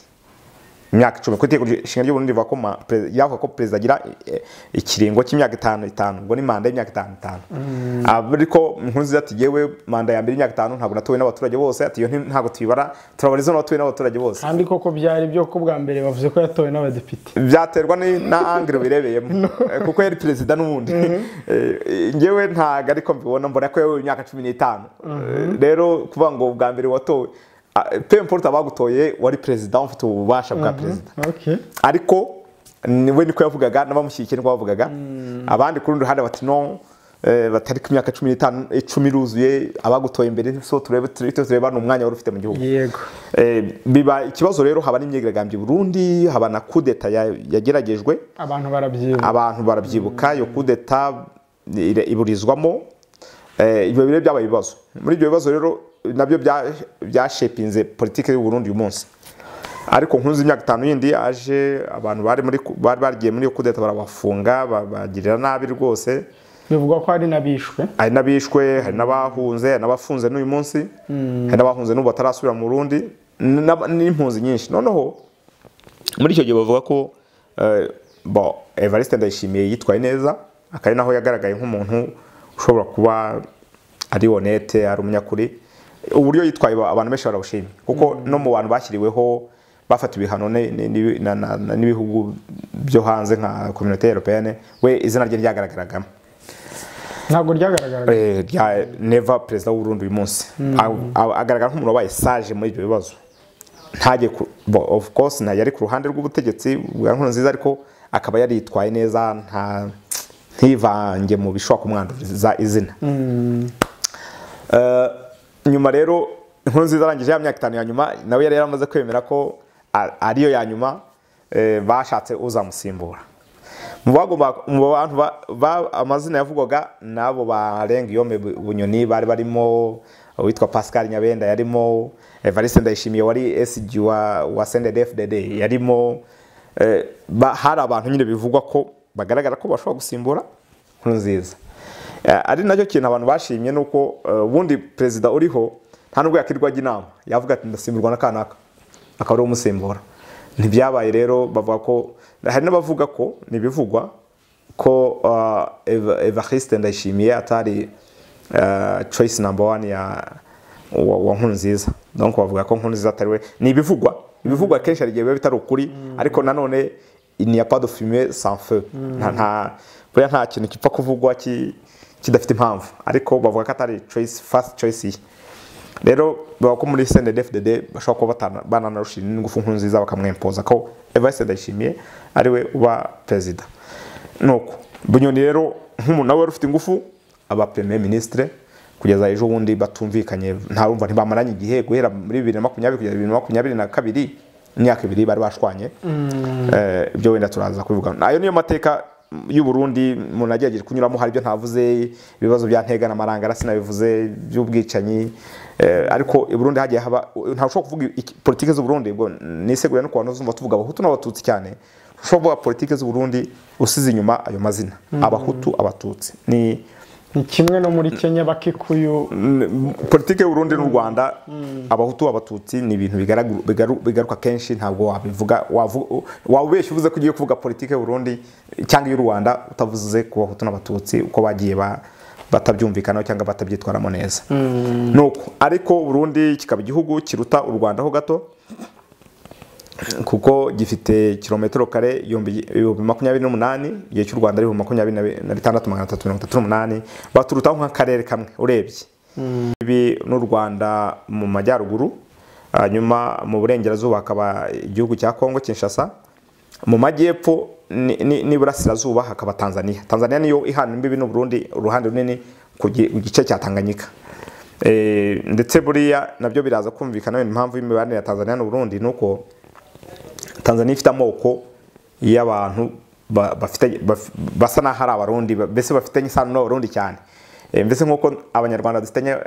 Imyaka 10 kuko itegeko nshinga ry'u Burundi rivuga ko yavuga ko president agira ikiringo cy'imyaka 5 ubwo ni manda y'imyaka 5. Ariko Nkurunziza ati yewe manda ya mbere y'imyaka 5 ntabwo natowe n'abaturage bose, ati iyo ntabwo tuyibara, turabariza n'abatowe n'abaturage bose. Kandi koko byari byo ko bwa mbere bavuze ko yatowe n'abadepite. Byaterwa na angle birebeyemo kuko yari president n'ubundi. Ngewe ntago ariko mbibona, mbona ko yewe imyaka 15. Rero kuvuga ngo bwa mbere watowe, peu importe abagutoye wari president ufite ububasha bwa president. Okay. Ariko niwe niko yavugaga n'abamushyigikiye niko bavugaga. Abandi ku rundi ruhande bati non, batari ku myaka 15 10 iruzuye abagutoye imbere, so turebe tureba n'umwanya wari ufite mu gihugu. Yego. Biba ikibazo rero, haba n'imyigaragambyo i Burundi, haba na coup d'etat yageragejwe. Abantu barabyibuka iyo coup d'etat iburizwamo. Ibyo bire byabaye ibibazo. Muri ibyo bibazo rero nabyo byashepinze politike y'u Burundi uyu munsi. Ariko Nkurunziza imyaka 5 yindi aje, abantu bari muri bari bagiye muri iyo coup d'etat barabafunga, babagirira nabi rwose. Bivugwa ko hari nabishwe. Hari nabishwe, hari n'abahunze, hari n'abafunze n'uyu munsi, hari n'abahunze n'ubu batarasubira mu Burundi, n'impunzi nyinshi. Noneho muri icyo gihe bavuga ko bon Evariste Ndayishimiye yitwaye neza, akari naho yagaragaye nk'umuntu ushobora kuba ari honnête, ari umunyakuri. Uburyo yitwaye abantu benshi barabushimye, kuko no mu bantu bashyiriweho bafata ibihano n'ibihugu byo hanze nka Communauté Européenne, we izina rye ryagaragaragamo. Ntabwo ryagaragaraga. Rya Neva president w'u Burundi uyu munsi agaragara nk'umuntu wabaye sage muri ibyo bibazo. Ntajye of course nta yari ku ruhande rw'ubutegetsi bwa Nkurunziza, ariko akaba yaritwaye neza, nta ntivange mu bishobora kumwanduriza izina. Nyuma rero Nkurunziza arangije ya myaka 5 ya nyuma, nawe yari yaramaze kwemera ko ariyo ya nyuma, bashatse uzamusimbura. Mu bantu amazina yavugwaga nabo barenga iyo Bunyoni bari barimo, uwitwa Pascal Nyabenda yarimo, Evariste Ndayishimiye wari SG wa CNDD-FDD yarimo. Hari abantu nyine bivugwa ko bagaragara ko bashobora gusimbura Nkurunziza. Ari nacyo kintu abantu bashimye nuko ubundi president uriho nta nubwo yakirwa ajya inama, yavuga ati ndasimburwa na kanaka, akaba ari umusimbura. Ntibyabaye rero, bavuga ko hari n'abavuga ko nibivugwa ko Evariste Ndayishimiye atari choice number 1 wa Nkurunziza. Donc bavuga ko Nkurunziza atari we, ni ibivugwa kenshi hari igihe biba bitari ukuri, ariko nanone il n'y a pas de fumée sans feu. Nta buriya nta kintu gipfa kuvugwa kidafite impamvu, ariko bavuga ko atari choice, first choice ye. Rero bavuga ko muri CNDD-FDD bashobora kuba bananarusha n'ingufu Nkurunziza, bakamwempoza ko Evariste Ndayishimiye ari we uba perezida. Nuko Bunyoni rero nk'umuntu nawe wari ufite ingufu aba premier ministre kugeza ejo bundi batumvikanye, ntarumva ntibamaranye igihe guhera muri 2020 kugeza 2022, imyaka ibiri bari bashwanye. Ibyo wenda turaza kubivuga. Ayo niyo mateka y'u Burundi umuntu agerageje kunyuramo. Hari ibyo ntavuze, ibibazo bya Ntega na Marangara sinabivuze by'ubwicanyi, ariko i Burundi hagiye haba, nta ushobora kuvuga politike z'u Burundi, ubwo nisegura no kubantu uzumva tuvuga Abahutu n'Abatutsi cyane, ushobora kuvuga politike z'u Burundi usize inyuma ayo mazina Abahutu Abatutsi. Ni kimwe no muri Kenya Bakikuyu. Politike y'u Burundi n'u Rwanda, Abahutu Abatutsi ni ibintu bigaruka kenshi, ntabwo wabivuga wabeshya uvuze ko ugiye kuvuga politike y'u Burundi cyangwa y'u Rwanda utavuze ku Bahutu n'Abatutsi uko bagiye batabyumvikanaho cyangwa batabyitwaramo neza. Nuko ariko Burundi kikaba igihugu kiruta u Rwanda ho gato, kuko gifite kilometero kare 28,000, igihe cy'u Rwanda ari 26,338, baturutaho nk'akarere kamwe urebye. Ibi n'u Rwanda mu majyaruguru, hanyuma mu burengerazuba hakaba igihugu cya Kongo Kinshasa, mu majyepfo n'iburasirazuba hakaba Tanzania. Tanzania niyo ihana imbibi n'u Burundi uruhande runini ku gice cya Tanganyika. Ndetse buriya nabyo biraza kumvikana impamvu y'imibanire ya Tanzania n'u Burundi, nuko Tanzania ifite amoko y'abantu bafite basa n'aho ari Abarundi, mbese bafitanye isano n'Abarundi cyane. Mbese nk'uko Abanyarwanda dufitanye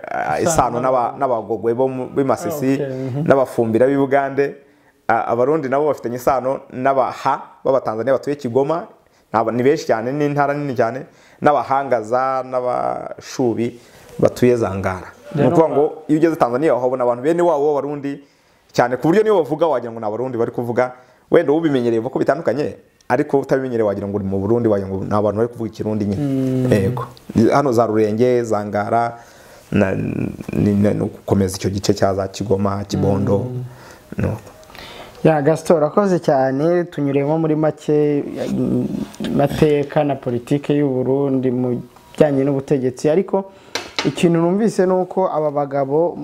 isano n'Abagogwe bo b'i Masisi, n'Abafumbira b'i Bugande, Abarundi nabo bafitanye isano n'Abaha b'Abatanzania batuye Kigoma, ni benshi cyane, ni intara nini cyane, n'Abahangaza n'Abashubi batuye Zangara. Ni ukuvuga ngo iyo ugeze Tanzania uhabona abantu bene wabo b'Abarundi cyane, ku buryo niyo bavuga wagira ngo ni Abarundi bari kuvuga, wenda ubimenyereye ko bitandukanye, ariko utabimenyereye wagira ngo uri mu Burundi, wagira ngo ni abantu bari kuvuga Ikirundi nyine. Yego, hano za Rurenge, Zangara no gukomeza icyo gice cya za Kigoma, Kibondo. No. Ya Gaston, urakoze cyane, tunyuremo muri make mateka na politike y'u Burundi mu bijyanye n'ubutegetsi, ariko ikintu numvise nuko aba bagabo,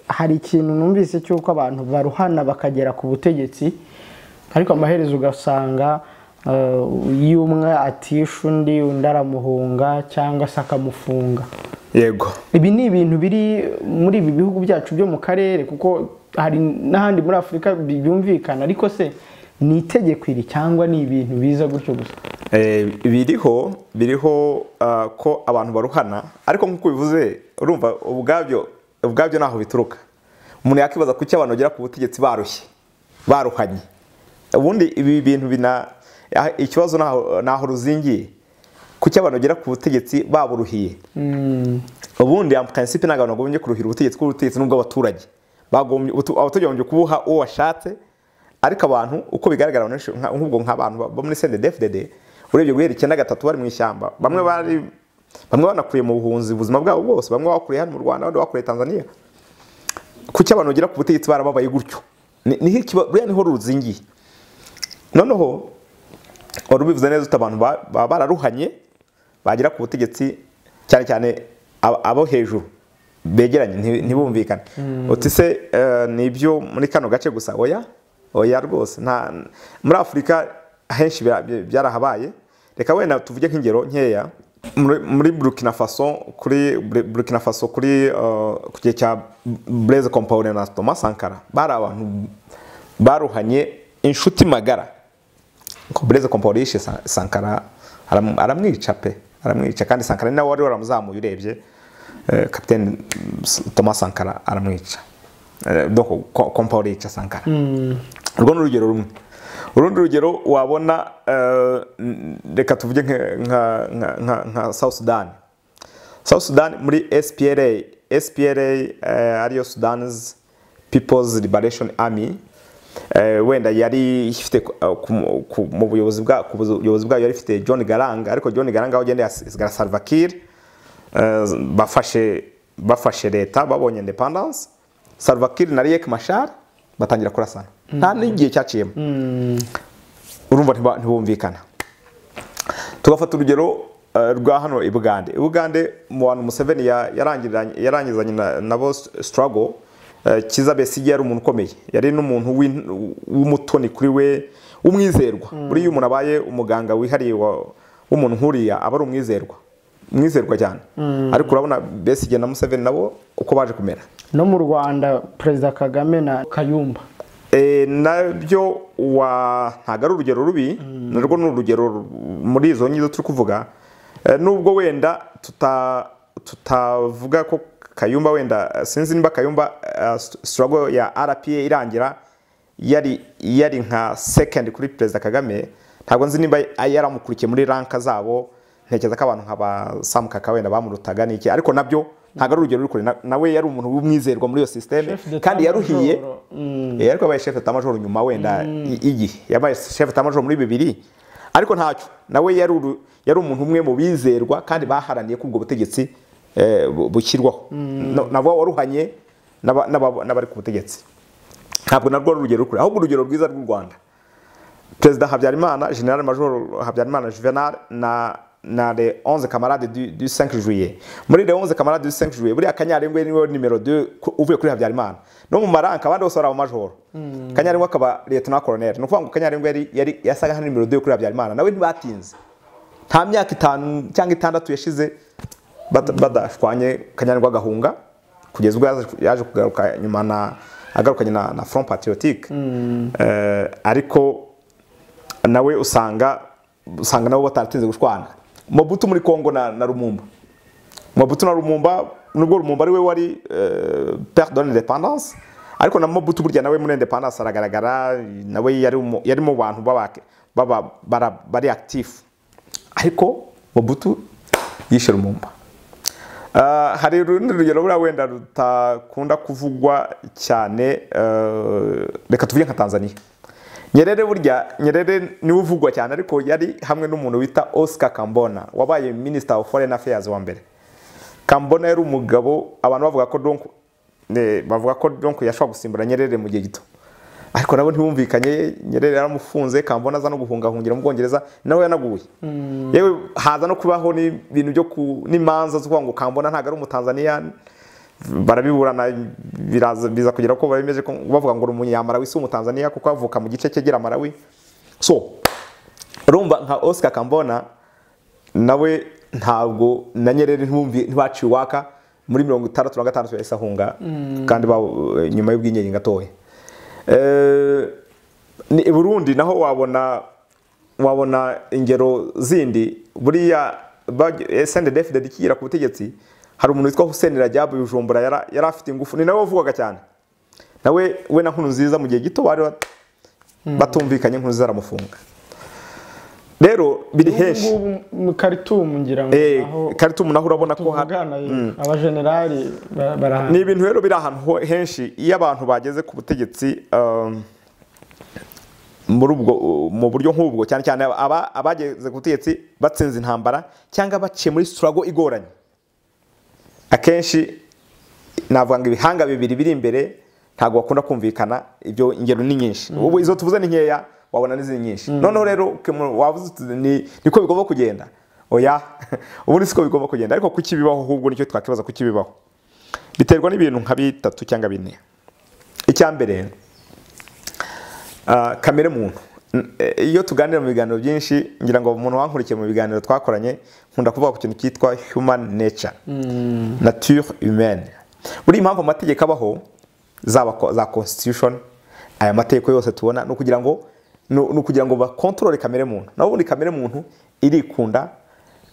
hari ikintu numvise cy'uko abantu baruhana bakagera ku butegetsi, ariko amaherezo ugasanga iyo umwe atisha undi, undi aramuhunga cyangwa se akamufunga. Yego, ibi ni ibintu biri muri ibi bihugu byacu byo mu karere, kuko hari n'ahandi muri Afurika byumvikana, ariko se ni itegeko iri cyangwa ni ibintu biza gutyo gusa? Biriho ko abantu baruhana, ariko nk'uko bivuze urumva ubwabyo naho bituruka. Umuntu yakibaza kuki abantu bagera ku butegetsi barushye, baruhanye. Ubundi ibi bintu bina ikibazo naho ruzingiye, kuki abantu bagera ku butegetsi baburuhiye. Ubundi en principe ntabwo abantu bagombye kuruhira ubutegetsi, kuko ubutegetsi nubwo abaturage bagombye, abaturage bagombye kubuha uwo washatse, ariko abantu uko bigaragara nk'ubwo nk'abantu bo muri CNDD-FDD urebye guhera 93 bari mu ishyamba, bamwe banakuriye mu buhunzi ubuzima bwabo bwose, bamwe bakuriye hano mu Rwanda, abandi bakuriye Tanzania. Kuki abantu bagera ku butegetsi barababaye gutyo? Buriya niho ruzingiye. Noneho wari ubivuze neza uti abantu bararuhanye bagera ku butegetsi, cyane cyane abo hejuru begeranye ntibumvikane. Uti se nibyo muri kano gace gusa? Oya, oya rwose, muri Afurika henshi byarahabaye. Reka wenda tuvuge nk'ingero nkeya. Muri Burkina Faso, kuri Burkina Faso kuri ku gihe cya Blaise Compaoré na Thomas Sankara, bari abantu baruhanye inshuti magara. Ko Blaise Compaoré yishe Sankara, aramwica pe, aramwica, kandi Sankara nawe wari waramuzamuye urebye, Capitaine Thomas Sankara aramwica. Donc Compaoré yica Sankara. Urwo ni urugero rumwe. Urundi rugero wabona, reka tuvuge nka South Sudan. South Sudan muri SPLA, ariyo Sudan's People's Liberation Army, wenda yari ifite mu buyobozi bwayo yari ifite John Garang, ariko John Garang aho agenda asigara Salva Kiir, bafashe bafashe leta babonye independence, Salva Kiir na Riek Machar batangira kurasana. Nta n'igihe cyaciyemo. Urumva ntibumvikana. Tugafata urugero rwa hano i Bugande. I Bugande mu bantu Museveni yarangizanye nabo struggle, Kizza Besigye yari umuntu ukomeye, yari n'umuntu w'umutoni kuri we, w'umwizerwa. Buriya umuntu abaye umuganga wihariye w'umuntu nkuriya aba ari umwizerwa, umwizerwa cyane. Ariko urabona Besigye na Museveni nabo uko baje kumera. No mu Rwanda Perezida Kagame na Kayumba nabyo ntabwo ari urugero rubi, narwo ni urugero muri izo ngizo turi kuvuga. Nubwo wenda tutavuga ko Kayumba, wenda sinzi niba Kayumba struggle ya RPA irangira yari nka second kuri Perezida Kagame, ntabwo nzi niba yaramukurikiye muri ranka zabo. Ntekereza ko abantu nka ba Sam Kaka wenda bamurutaga n'iki, ariko nabyo ntabwo ari urugero ruri kure. Nawe yari umuntu w'umwizerwa muri iyo systeme kandi yaruhiye. Ariko yabaye chef d'état major nyuma wenda igihe yabaye chef d'état major muri 2000, ariko ntacyo nawe yari umuntu umwe mu bizerwa kandi baharaniye ko ubwo butegetsi bushyirwaho. Nabo waruhanye n'abari ku butegetsi. Ntabwo narwo ari urugero ruri, ahubwo urugero rwiza rw'u Rwanda, Perezida Habyarimana, General Major Habyarimana Juvenal na les 11 camarades du 5 juillet. Muri les 11 camarades du 5 juillet, buriya Kanyarengwe niwe nimero 2 uvuye kuri Habyarimana. No mu maranka abandi bose bari major. Kanyarengwe akaba lieutenant colonel. No kuvuga ngo Kanyarengwe yari yasaga nka nimero 2 kuri Habyarimana, nawe ntibatinze. Nta myaka 5 cyangwa 6 yashize badashwanye, Kanyarengwe agahunga kugeza ubwo yaje kugaruka nyuma na agarukanye na Front Patriotique. Ariko nawe usanga nabo bataratinze gushwana. Mobutu muri Kongo na Lumumba. Mobutu na Lumumba, nubwo Lumumba ari we wari père de l'indépendance, ariko na Mobutu burya nawe muri indépendance aragaragara, nawe yari mu bantu bari actif. Ariko Mobutu yishe Lumumba. Hari urundi rugero buriya wenda rutakunda kuvugwa cyane, reka tuvuge nka Tanzania. Nyerere, burya Nyerere niwe uvugwa cyane, ariko yari hamwe n'umuntu wita Oscar Kambona wabaye Minister of Foreign Affairs wa mbere. Kambona yari umugabo abantu bavuga ko donc bavuga ko donc yashobora gusimbura Nyerere mu gihe gito, ariko nabo ntibumvikanye. Nyerere yaramufunze, Kambona aza no guhungahungira mu Bwongereza, nawe yanaguye. Yewe haza no kubaho n'ibintu byo n'imanza zo kuvuga ngo Kambona ntago ari umutanzania, barabiburana biza kugera ko baremeje ko bavuga ngo umunyamarawi si umutanzania kuko avuka mu gice cyegera Malawi. So urumva nka Oscar Kambona nawe ntabwo na Nyerere ntibaciye waka muri 1966 yahise ahunga, kandi nyuma y'ubwinyenga gatoya. Ni Burundi naho wabona ingero zindi. Buriya SNDD-FDD ikigira ku butegetsi, hari umuntu witwa Hussein Rajabu Bujumbura yari afite ingufu, ni nawe wavugaga cyane. Nawe we na Nkurunziza mu gihe gito bari batumvikanye, Nkurunziza aramufunga. Rero biri henshi mu Khartoum, ngira ngo aho Khartoum naho urabona ko aba generali barahana. Ni ibintu rero biri ahantu henshi iyo abantu bageze ku butegetsi muri ubwo mu buryo nk'ubwo, cyane cyane abageze ku butegetsi batsinze intambara cyangwa baciye muri struggle igoranye. Akenshi navuga ngo ibihanga bibiri biri imbere ntabwo bakunda kumvikana, ibyo ingero ni nyinshi. Ubu izo tuvuze ni nkeya, wabona n'izindi nyinshi. Noneho rero wavuze niko bigomba kugenda. Oya, ubundi siko bigomba kugenda, ariko kuki bibaho ahubwo nicyo twakibaza, kuki bibaho. Biterwa n'ibintu nka bitatu cyangwa bine. Icya mbere, kamere muntu. Iyo tuganira mu biganiro byinshi, ngira ngo umuntu wankurikiye mu biganiro twakoranye, nkunda kuvuga ku kintu cyitwa human nature, nature humaine. Buri impamvu amategeko abaho, zaba za constitution, aya mategeko yose tubona no kugira ngo no kugira ngo bakontorore kamere muntu. Naho ubundi kamere muntu irikunda,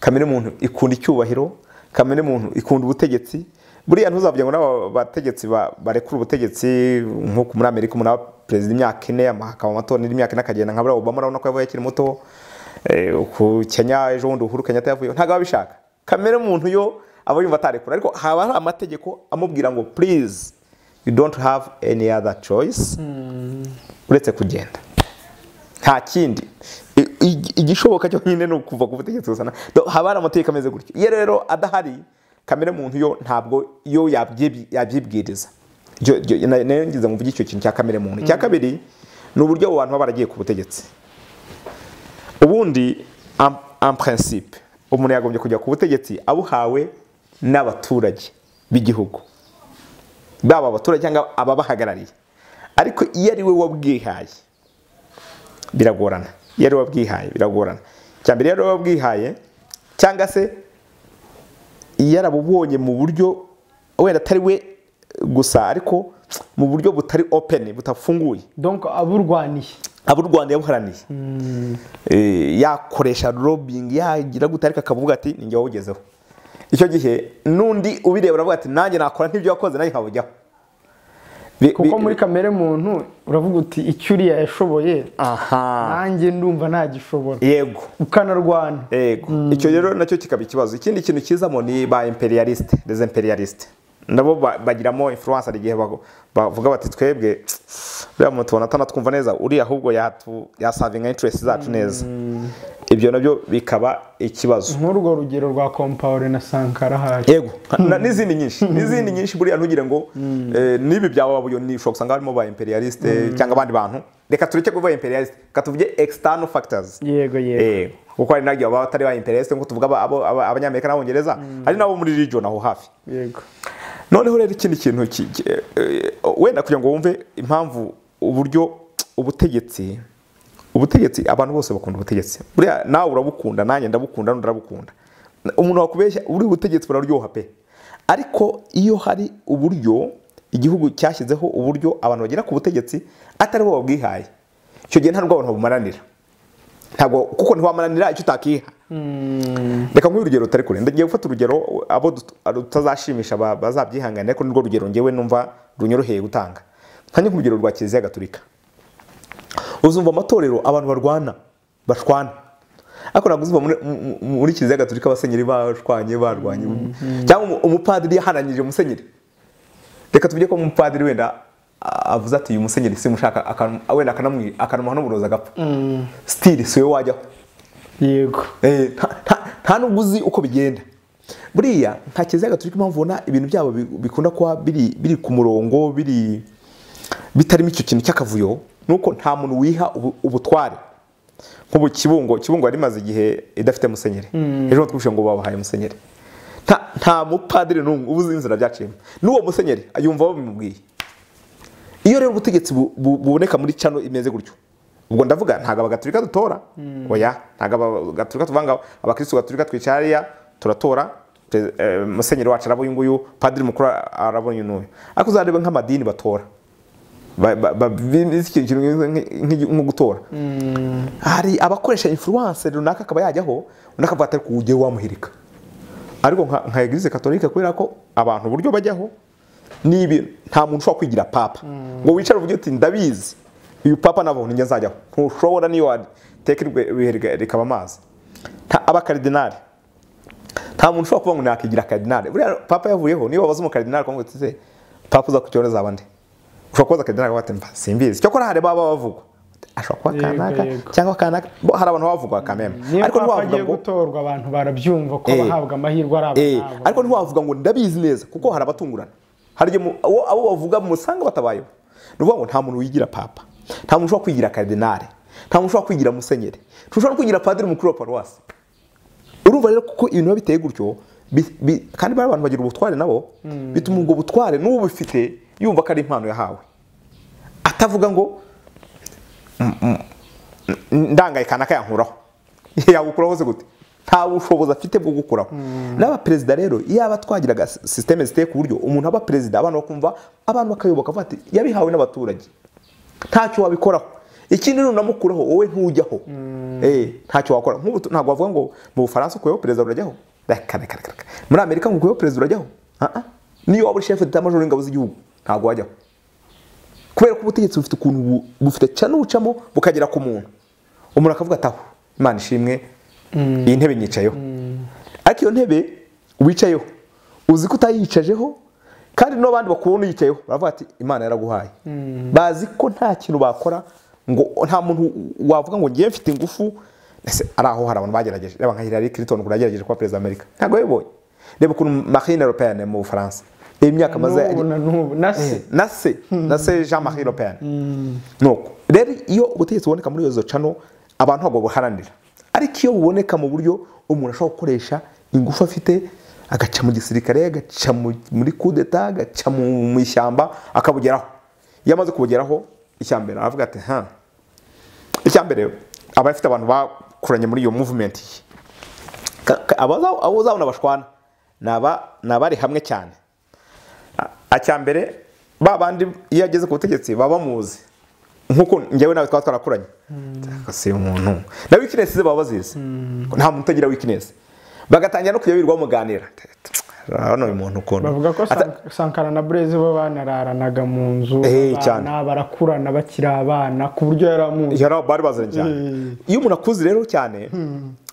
kamere muntu ikunda icyubahiro, kamere muntu ikunda ubutegetsi. Buriya ntuzavuge ngo n'aba bategetsi barekura ubutegetsi nko muri Amerika umuntu aba perezida imyaka 4 akaba amatora n'imyaka 4 akagenda, nka buriya Obama urabona ko yavuye akiri muto. Ku Kenya ejo bundi Uhuru Kenyatta yavuye, ntabwo abishaka. Kamere muntu yo aba yumva atarekura, ariko haba hari amategeko amubwira ngo please you don't have any other choice uretse kugenda, nta kindi igishoboka cyo nyine no kuva ku butegetsi gusa. Haba hari amategeko ameze gutyo. Iyo rero adahari Kamere muntu yo ntabwo yo yabyibwiriza. Nayo ngize ngo mvuge icyo kintu cya kamere muntu. Icya kabiri ni uburyo abo bantu baba baragiye ku butegetsi. Ubundi en principe umuntu yagombye kujya ku butegetsi abuhawe n'abaturage b'igihugu, baba abaturage cyangwa ababahagarariye. Ariko iyo ari we wabwihaye biragorana. Iyo ari we wabwihaye biragorana. Icya mbere, iyo ari we wabwihaye cyangwa se yarabubonye mu buryo wenda atari we gusa, ariko mu buryo butari open, butafunguye. Donc aburwaniye. Aburwaniye, abuharaniye. Yakoresha lobbying, yagira gute, ariko akavuga ati ninjye wawugezeho. Icyo gihe n'undi ubireba aravuga ati nanjye nakora nk'ibyo wakoze, nanjye nkabujyaho. Kuko muri kamere muntu uravuga uti icyo uriya yashoboye nanjye ndumva ntagishobora. Yego. Ukanarwana. Yego. Icyo rero nacyo kikaba ikibazo. Ikindi kintu kizamo ni ba imperialiste, les imperialistes. Nabo bagiramo influence igihe bavuga bati twebwe uriya muntu tubona atanatwumva neza, uriya ahubwo yasavinga interest zacu neza. Ibyo nabyo bikaba ikibazo. Nk'urwo rugero rwa Compaoré na Sankara hari. Yego. N'izindi nyinshi. N'izindi nyinshi buriya ntugire ngo nibi byawe babuyo ni ushobora gusanga harimo ba imperialiste cyangwa abandi bantu. Reka tureke kuvuga imperialiste, reka tuvuge external factors. Yego yego. Kuko hari nagiye baba batari ba imperialiste nko tuvuga abo abanyamerika n'abongereza, hari nabo muri region aho hafi. Yego. Noneho rero ikindi kintu wenda kugira ngo wumve impamvu uburyo ubutegetsi abantu bose bakunda ubutegetsi. Buriya nawe urabukunda, nanjye ndabukunda, n'undi arabukunda. Umuntu wakubeshya uri ubutegetsi buraryoha pe. Ariko iyo hari uburyo igihugu cyashyizeho uburyo abantu bagera ku butegetsi atari bo babwihaye, icyo gihe nta nubwo abantu babumaranira. Ntabwo, kuko ntiwamaranira icyo utakiha. Reka nguhe urugero rutari kure. Ndagiye gufata urugero abo tutazashimisha bazabyihanganira, ariko nirwo rugero ngewe numva runyoroheye gutanga. Nkanjye nk'urugero rwa Kiliziya Gatolika. Uzumva amatorero abantu barwana, bashwana. Ariko ntabwo uzumva muri Kiliziya Gatolika abasenyeri bashwanye, barwanye. Cyangwa umupadiri yahananyije umusenyeri. Reka tuvuge ko umupadiri wenda avuze ati uyu musenyeri simushaka, wenda akanamuha n'uburozi agapfa. Still si we wajyaho. Yego. Nta nubwo uzi uko bigenda. Buriya nka Kiliziya Gatolika impamvu ubona ibintu byabo bikunda kuba biri ku murongo, biri bitarimo icyo kintu cy'akavuyo, nuko nta muntu wiha ubutware. Nk'ubu Kibungo yari imaze igihe idafite musenyeri. Ejo twumvise ngo babahaye musenyeri. Nta mupadiri n'umwe ubuze inzira byaciyemo. N'uwo musenyeri ayumva babimubwiye. Iyo rero ubutegetsi buboneka muri channel imeze gutyo, ubwo ndavuga ntago abagatolika dutora. Oya, ntago abagatolika tuvanga, abakristo gatolika twicara hariya turatora musenyeri wacu arabo uyu nguyu, padiri mukuru arabo uyu n'uyu. Ariko uzarebe nk'amadini batora nko gutora, hari abakoresha influence runaka akaba yajyaho, undi akavuga ati ariko ujye wamuhirika. Ariko nka Eglise Catholique, kubera ko abantu uburyo bajyaho nibi, nta muntu ushobora kwigira papa ngo wicare uvuge uti ndabizi uyu papa nabo ninjye nzajyaho. Ntushobora, niyo wateka rikaba amazi. Abakardinali nta muntu ushobora kuvuga ngo nakigira kardinali. Buriya papa yavuyeho, niyo wabaza umukardinali ukamubaza uti se papa uza kucyora azaba nde, ushobora kubaza kardinali akavuga ati simbizi. Cyokora hari baba bavugwa ashobora kuba kanaka cyangwa kanaka, hari abantu bavugwa kameme. Ariko ntiwavuga ngo gutorwa abantu barabyumva ko bahabwa amahirwe ari abana. Ariko ntiwavuga ngo ndabizi neza, kuko hari abatungurana. Hari abo bavuga musanga batabayeho. Ni ukuvuga ngo nta muntu wigira papa, nta muntu ushobora kwigira kardinali, nta muntu ushobora kwigira musenyeri, ntushobora kwigira padiri mukuru wa paruwasi. Urumva rero kuko ibintu biba biteye gutyo, kandi bari abantu bagira ubutware nabo, bituma ubwo butware n'ubufite yumva ko ari impano yahawe, atavuga ngo ndangaye kanaka yankuraho. Yagukuraho se gute? Nta bushobozi afite bwo gukuraho. N'aba perezida rero, iyaba twagiraga systeme ziteye ku buryo umuntu aba perezida, abantu bakumva, abantu bakayoboka bati yabihawe n'abaturage, ntacyo wabikoraho. Ikindi nunamukuraho wowe ntujyaho. Ntacyo wakora. Nk'ubu ntabwo wavuga ngo mu Bufaransa ukuyeho perezida urajyaho. Reka reka reka. Muri Amerika ngo ukuyeho perezida urajyaho. Niyo waba uri chef d'état major w'ingabo z'igihugu ntabwo wajyaho. Kubera ko ubutegetsi bufite ukuntu bufite cyane ubucamo bukagera ku muntu. Umuntu akavuga ati aho Imana ishimwe iyi ntebe nyicayeho. Ariko iyo ntebe wicayeho uzi ko utayicajeho, kandi n'abandi bakubona uyicayeho baravuga ati Imana yaraguhaye. Bazi ko nta kintu bakora, ngo nta muntu wavuga ngo ngiye mfite ingufu. Ese ari aho hari abantu bagerageje, reba nka Hillary Clinton ngo yagerageje kuba perezida wa Amerika, ntabwo yabibonye. Reba ukuntu Marine Le Pen mu Bufaransa imyaka maze na se Jean-Marie Le Pen. Nuko rero iyo ubutegetsi buboneka muri izo channel abantu ntabwo buharanira, ariko iyo buboneka mu buryo umuntu ashobora gukoresha ingufu afite, agaca mu gisirikare, agaca muri coup d'etat, agaca mu ishyamba, akabugeraho. Iyo amaze kubugeraho, icyambere aravuga ati ha, icyambere aba afite abantu bakuranye muri iyo movement ye. Abo uzabona bashwana nabari hamwe cyane. Acyambere babandi iyo ageze ku butegetsi baba bamuzi nkuko njyewe nawe twaba twarakuranye. Si umuntu na weakness ze baba bazizi, nta muntu utagira weakness, bagatangira no kujya birirwa bamuganira. Hano uyu muntu ukuntu bavuga ko Sankara na Blaise bo banararanaga mu nzu, abana barakurana bakiri abana, ku buryo yaramuzi, bari bazanye cyane. Iyo umuntu akuze rero cyane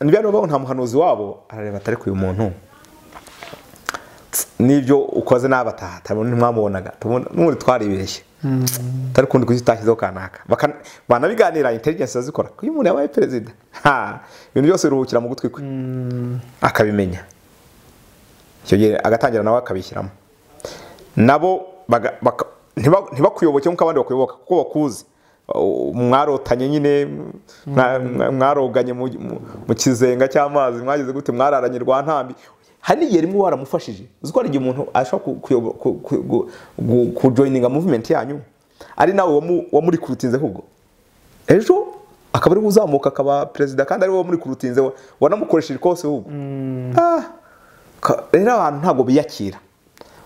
nibyo rero nta muhanuzi wabo arareba atari ku uyu muntu nibyo ukoze n'abataha ntimwamubonaga n'ubundi twaribeshye tari kundi kuki utashyizeho kanaka. Banabiganira, intelligence azikora ko iyo umuntu yabaye perezida ibintu byose biruhukira mu gutwi kwe akabimenya, icyo gihe agatangira nawe akabishyiramo, nabo ntibakuyoboke nk'uko abandi bakuyoboka kuko bakuzi, mwarotanye nyine, mwaroganye mu kizenga cy'amazi, mwagize gute, mwararanye rwa ntambi. Hari n'igihe rimwe waramufashije, uzi ko hari igihe umuntu ashobora kujoininga movement yanyu ari nawe wamurikurutinze, ahubwo ejo akaba ari uzamuka akaba perezida kandi ari wowe wamurikurutinze, wanamukoresheje kose ahubwo. Rero abantu ntabwo biyakira,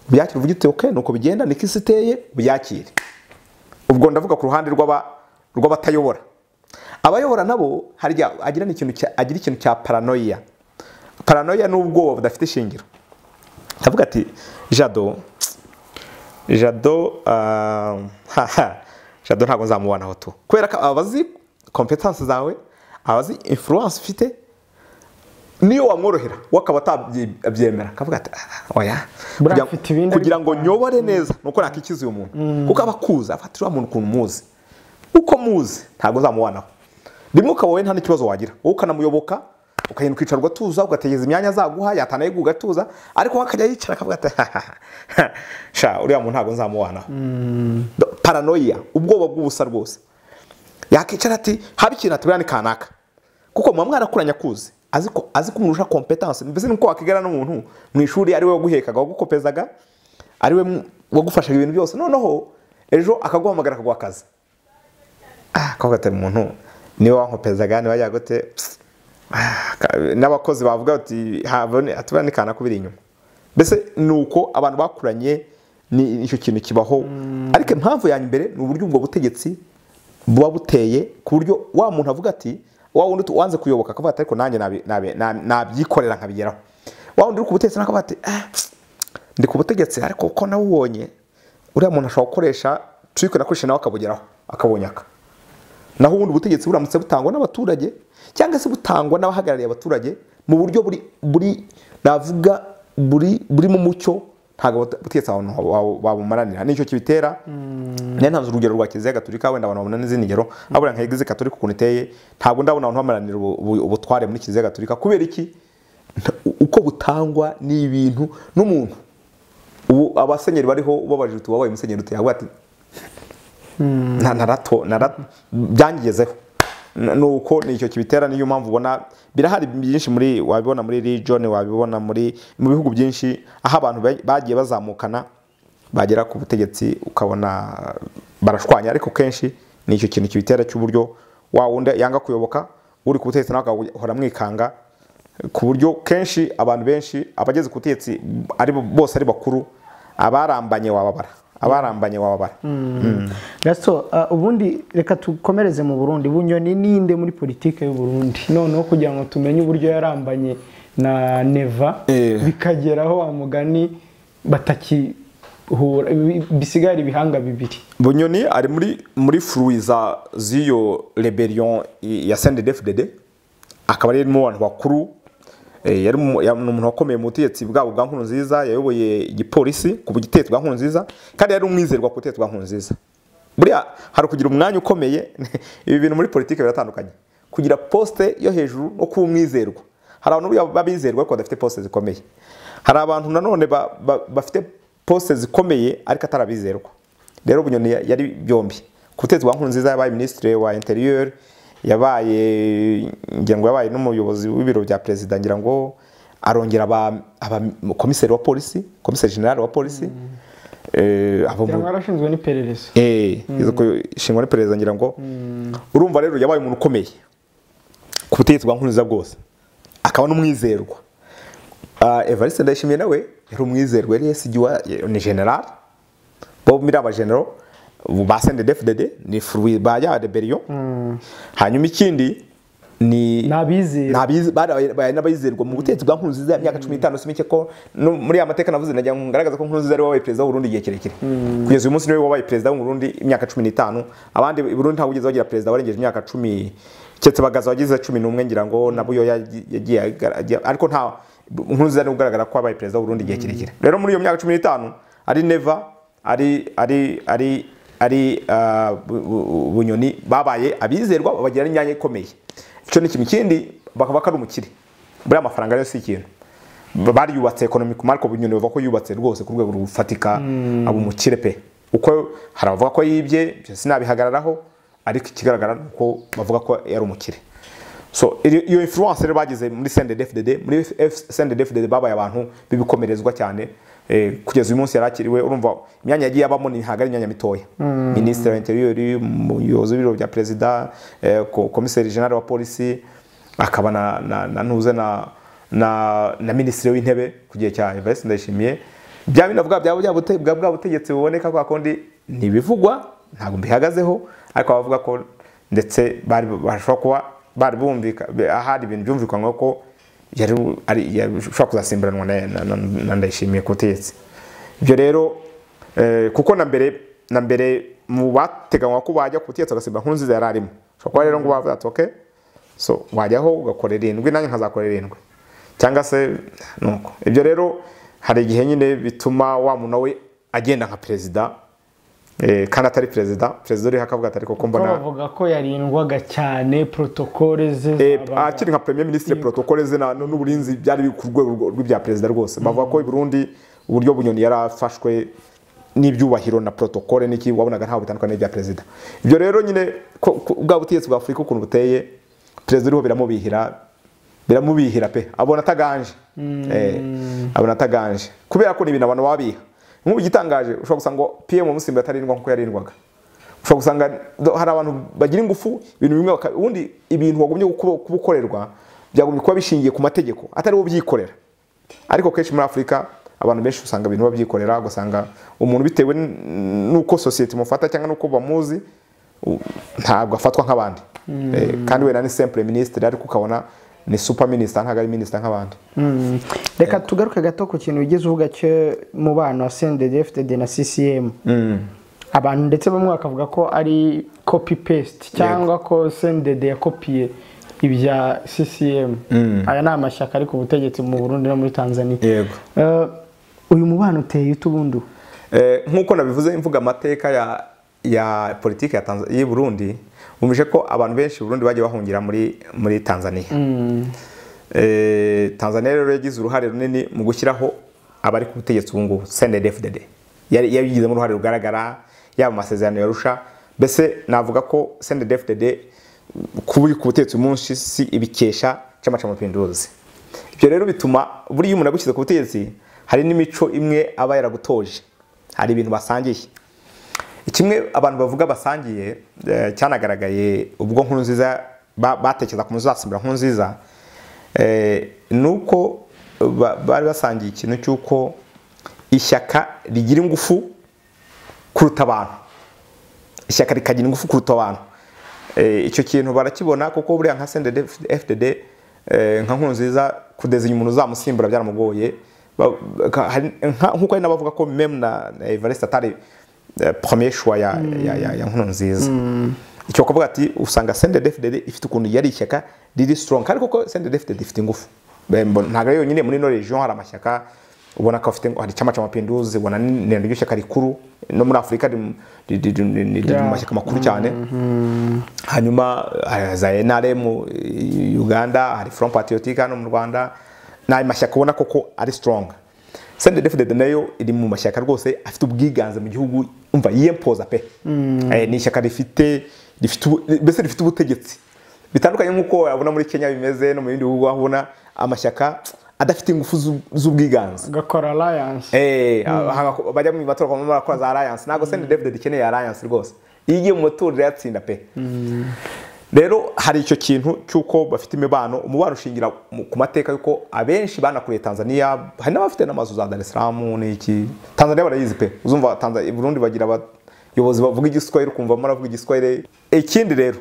ubyakira uvuga uti okay nuko bigenda, niko isi iteye, ubyakire. Ubwo ndavuga ku ruhande rw'abatayobora. Abayobora nabo hari agira ikintu cya paranoia. Paranoia n'ubwoba budafite ishingiro. Ndavuga ati Jado Jado ntabwo nzamubonaho tu, kubera ko abazi competence zawe, abazi influence ufite, niyo wamworohera wakaba atabyemera akavuga ati oya, kugira ngo nyobore neza nuko nakikiza uyu muntu, kuko abakuza afata uriya muntu ukuntu muzi, uko muzi ntabwo nzamubonaho. Rimwe ukaba wowe nta n'ikibazo wagira, wowe ukanamuyoboka, ukagenda ukicara ugatuza, ugategeza imyanya azaguha, yatanaye ugatuza, ariko akajya yicara akavuga ati sha uriya muntu ntabwo nzamubonaho. Paranoia, ubwoba bw'ubusa rwose. Yakicara ati haba ikintu atubwira ni kanaka, kuko muba mwarakuranye akuzi, azi kumurusha competence. Mbese nuko wakigana n'umuntu mu ishuri ari we waguhekaga, wagukopezaga, ari we wagufashaga ibintu byose, noneho ejo akaguhamagara akaguha akazi, akavuga ati umuntu niwe wankopezaga, niwe yagote. N'abakozi bavuga ati atubona ni kanaka ubiri inyuma. Mbese nuko abantu bakuranye ni icyo kintu kibaho. Ariko impamvu ya mbere ni uburyo ubwo butegetsi buba buteye, ku buryo wa muntu avuga ati wa wundi wanze kuyoboka akavuga ati ariko nanjye nabyikorera nkabigeraho. Wa wundi uri ku butegetsi akavuga ati ndi ku butegetsi ariko uko nawubonye uriya muntu ashobora gukoresha trick nakoresha nawe akabugeraho akabonyaka. Naho ubundi butegetsi buramutse butangwa n'abaturage cyangwa se butangwa n'abahagarariye abaturage mu buryo buri navuga buri mu mucyo, ntabwo butegetsi abantu babumaranira. Nicyo kibitera. Nari ntanze urugero rwa Kiliziya Gatolika, wenda abantu babona n'izindi ngero, abura nka Eglise Katolika ukuntu iteye, ntabwo ndabona abantu bamaranira ubutware muri Kiliziya Gatolika. Kubera iki? Uko butangwa ni ibintu n'umuntu. Ubu abasenyeri bariho ubabajije uti wabaye umusenyeri uti, yavuga ati narato byangigezeho. Nuko nicyo kibitera. Niyo mpamvu ubona birahari byinshi muri wabibona muri region, wabibona muri mu bihugu byinshi aho abantu bagiye bazamukana bagera ku butegetsi ukabona barashwanya, ariko kenshi nicyo kintu kibitera cy'uburyo wa wundi yanga kuyoboka uri ku butegetsi nawe akahora mwikanga, ku buryo kenshi abantu benshi abageze ku butegetsi ari bose ari bakuru, abarambanye wababara, abarambanye wababara. Gaso, ubundi reka tukomereze mu Burundi. Bunyoni ninde muri politike y'u Burundi? Noneho kugira ngo tumenye uburyo yarambanye na Neva bikageraho wa mugani batakihura, bisigara ibihanga bibiri. Bunyoni ari muri fruits z'iyo rebellion ya CNDD-FDD, akaba ari mu bantu bakuru, yari umuntu wakomeye mu butegetsi bwabo bwa Nkurunziza, yayoboye igipolisi ku butegetsi bwa Nkurunziza, kandi yari umwizerwa ku butegetsi bwa Nkurunziza. Buriya hari kugira umwanya ukomeye, ibi bintu muri politike biratandukanye, kugira poste yo hejuru no kuba umwizerwa. Hari abantu babizerwa ko badafite poste zikomeye, hari abantu nanone bafite poste zikomeye ariko atarabizerwa. Rero Bunyoni yari byombi. Ku butegetsi bwa Nkurunziza yabaye ministre wa interieur, yabaye ngira ngo yabaye n'umuyobozi w'ibiro bya president, ngira ngo arongera aba komiseri wa polisi, komiseri general wa polisi. Abo yarashinzwe n'iperereza. Ishingwa n'iperereza ngira ngo. Urumva rero yabaye umuntu ukomeye ku butegetsi bwa Nkurunziza bwose, akaba n'umwizerwa. Evariste Ndayishimiye nawe yari umwizerwa, yari SG ni general, bo muri aba general ba CNDD-FDD ni fruit ba ya rebellion. Hanyuma ikindi ni n'abizerwa mu butegetsi bwa Nkurunziza imyaka 15 simike ko muri ya mateka navuze najya ngaragaza ko Nkurunziza ari wabaye president w'u Burundi igihe kirekire. Kugeza uyu munsi niwe wabaye president w'u Burundi imyaka 15. Abandi i Burundi ntabwo ugeze bagira president warengeje imyaka 10, keretse Bagaza wagize 11 ngira ngo nabo yo yagiye, ariko nta Nkurunziza ni ugaragara ko wabaye president w'u Burundi igihe kirekire. Rero muri iyo myaka 15 ari Neva ari ari ari ari Bunyoni babaye abizerwa, babagira n'imyanya ikomeye. Icyo ni kimwe. Ikindi bakaba kari umukire, buriya amafaranga rero si ikintu, bari yubatse economic Marco Bunyoni bavuga ko yubatse rwose ku rwego rufatika, abo umukire pe. Uko hari abavuga ko yibye sinabihagararaho, ariko ikigaragara nuko bavuga ko yari umukire. So iyo influence rero bagize muri CNDD-FDD, muri CNDD-FDD babaye abantu bibikomerezwa cyane. Kugeza uyu munsi yarakiriwe. Urumva imyanya yagiye abamo ni ntago ari imyanya mitoya. Ministre wa interieur, umuyobozi w'ibiro bya president, komiseri general wa polisi, akaba na ntuze na ministre w'intebe ku gihe cya Evariste Ndayishimiye. Bya binavuga bya butegetsi buboneka kwa kondi ntibivugwa, ntago mbihagazeho, ariko bavuga ko ndetse bari bashobora kuba bari bumvika ahari ibintu byumvikanywe ko yari ari ushobora kuzasimburanwa na Ndayishimiye ku butegetsi. Ibyo rero kuko na mbere mu bateganywa ko bajya ku butegetsi agasimbura Nkurunziza yari arimo. Ushobora kuba rero ngo bavuga ati okay, so wajyaho ugakora 7 nanjye nkazakora 7 cyangwa se nuko. Ibyo rero hari igihe nyine bituma wa muntu we agenda nka president kandi atari president. President uri hakavuga atari koko mbona bavuga ko yarindwaga cyane protocole ze akiri nka premier ministre, protocole ze n'uburinzi byari ku rwego rw'ibya president rwose. Bavuga ko i Burundi uburyo Bunyoni yarafashwe n'ibyubahiro na protocole n'iki wabonaga ntaho bitandukanye n'ibya president. Ibyo rero nyine bwa butegetsi bwa Afurika ukuntu buteye, president uriho biramubihira pe, abona ataganje. Abona ataganje kubera ko ni ibintu abantu babiha. Nk'ubu gitangaje ushobora gusanga PM Musimba atarindwa nkuko yarindwaga. Ushobora gusanga hari abantu bagira ingufu ibintu bimwe, ubundi ibintu wagumye kubukorerwa byagumye kuba bishingiye ku mategeko atari wo byikorera. Ariko kenshi muri Afurika abantu benshi usanga ibintu babyikorera, ugasanga umuntu bitewe nuko society mufata cyangwa nuko bamuzi ntabwo afatwa nk'abandi. Kandi wenda ni simple ministre ariko ukabona ni super minister ntago ari minister nk'abandi. Reka tugaruke gato ku kintu wigeze uvuga cyo mubano wa CNDD-FDD na CCM. Abantu ndetse bamwe bakavuga ko ari copy paste cyangwa ko CNDD yakopiye ibya CCM. Aya ni amashyaka ari ku butegetsi mu Burundi no muri Tanzania. Yego. Uyu mubano uteye utubundi? Nkuko nabivuze imvuga amateka ya politiki ya Tanzania y'u Burundi, umije ko abantu benshi Burundi bagiye bahungira muri Tanzania. Tanzania rero yagize uruhare runini mu gushyiraho abari ku butegetsi ubu ngubu CNDD-FDD. Yari yabigizemo uruhare rugaragara yaba amasezerano yarusha. Mbese navuga ko CNDD-FDD kuba ku butegetsi umunsi si ibikesha Chama cha Mapinduzi. Ibyo rero bituma buri umuntu agushyize ku butegetsi hari n'imico imwe aba yaragutoje, hari ibintu basangiye. Kimwe abantu bavuga basangiye cyanagaragaye ubwo Nkurunziza batekereza ku muzasimbura Nkurunziza, nuko bari basangiye ikintu cy'uko ishyaka rigira ingufu kuruta abantu. Ishyaka rikagira ingufu kuruta abantu. Icyo kintu barakibona kuko buriya nka CNDD-FDD nka Nkurunziza kudeza umuntu uzamusimbura byaramugoye. Nkuko ari nabavuga ko meme na Evariste atari premier choix ya Nkurunziza. Icyo kuvuga ati usanga CNDD-FDD ifite ukuntu yari ishyaka riri strong, ariko ko CNDD-FDD ifite ingufu. Ntabwo yonyine muri no region hari amashyaka Ubona ko afite hari Chama cha Mapinduzi, ubona ni ryo shyaka rikuru no muri Afrika riri mu mashyaka makuru cyane. Hanyuma za NRM Uganda, hari Front Patriotique hano mu Rwanda, n'ayo mashyaka ubona koko ari strong. CNDD-FDD nayo iri mu mashyaka rwose afite ubwiganze mu gihugu, umva yiyempoza pe. Ni ishyaka rifite mbese rifite ubutegetsi bitandukanye nk'uko wabona muri Kenya bimeze no mu bindi bihugu, aho ubona amashyaka adafite ingufu z'ubwiganze gakora alliance, bajya mu matora kwa barakora za alliance. Ntago CNDD-FDD ikeneye alliance rwose, iyo igiye mu matora yatsinda pe. Rero hari icyo kintu cy'uko bafite imibano, umubano ushingira ku mateka yuko abenshi banakuriye Tanzania, hari n'abafite n'amazu za Dar es Salaam n'iki. Tanzania barayizi pe, uzumva Tanzania Burundi bagira abayobozi bavuga igiswahili ukumva maravuga igiswahili. Ikindi rero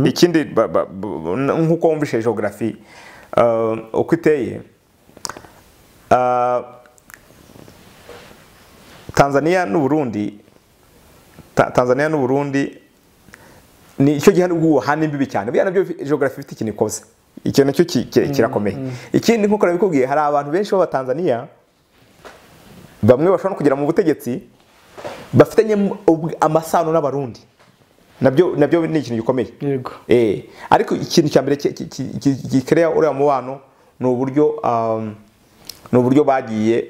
ikindi nkuko wumvishe geography uko iteye, Tanzania n'u Burundi, Tanzania n'u Burundi ni icyo gihe n'ubwo hana imbibi cyane, bya nabyo geography ifite ikintu ikoze, icyo nacyo kirakomeye. Ikindi nkuko nabikubwiye, hari abantu benshi b'aba Tanzania bamwe bashobora no kugera mu butegetsi bafitanye amasano n'abarundi, nabyo ni ikintu gikomeye. Yego. Ariko ikintu cya mbere gikereya uriya mubano ni uburyo bagiye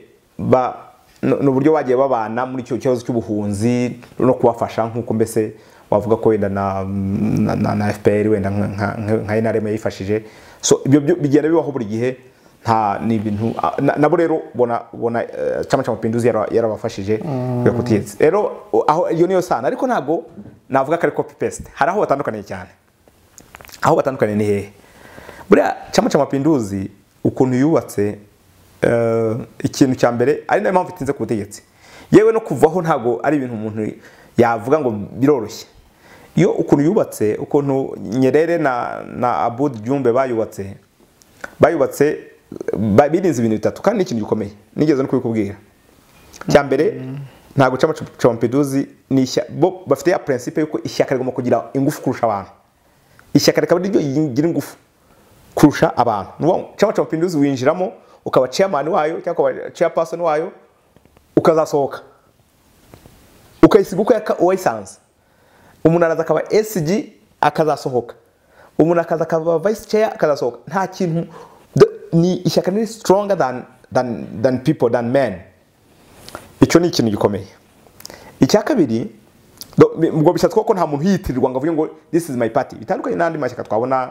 n'uburyo bagiye babana muri icyo kibazo cy'ubuhunzi no kubafasha, nkuko mbese wavuga ko wenda na FPR wenda nka NRM yifashije. So ibyo bigenda bibaho buri gihe, nta ni ibintu nabo rero bona Chama cha Mapinduzi yarabafashije kutiyetsa. Rero aho iyo niyo sana, ariko ntago navuga ko ari copy paste, hari aho batandukaniye cyane. Aho batandukaniye ni hehe? Buriya Chama cha Mapinduzi ukuntu yubatse, ikintu cya mbere ari nayo mpamvu itinze ku butegetsi, yewe no kuvaho ntago ari ibintu umuntu yavuga ngo biroroshye. Iyo ukuntu yubatse, ukuntu Nyerere na Aboud Jumbe bayubatse birinze ibintu bitatu kandi ikintu gikomeye nigeze no kubikubwira. Cya mbere, ntago Chama cha Mapinduzi ni bo bafite ya principe yuko ishyaka rigomba kugira ingufu kurusha abantu, ishyaka rikaba ryo rigira ingufu kurusha abantu. Chama cha Mapinduzi winjiramo ukaba chairman wayo cyangwa ukaba chairperson wayo, ukazasohoka ukayisiga uko wayisanze. Umuntu araza akaba SG akazasohoka, umuntu akaza akaba vice chair akazasohoka. Nta kintu, ni ishyaka ni stronger than people, than men. Icyo ni ikintu gikomeye. Icya kabiri, ubwo bishatse ko nta muntu yitirirwa ngo avuge ngo this is my party, bitandukanye n'andi mashyaka twabona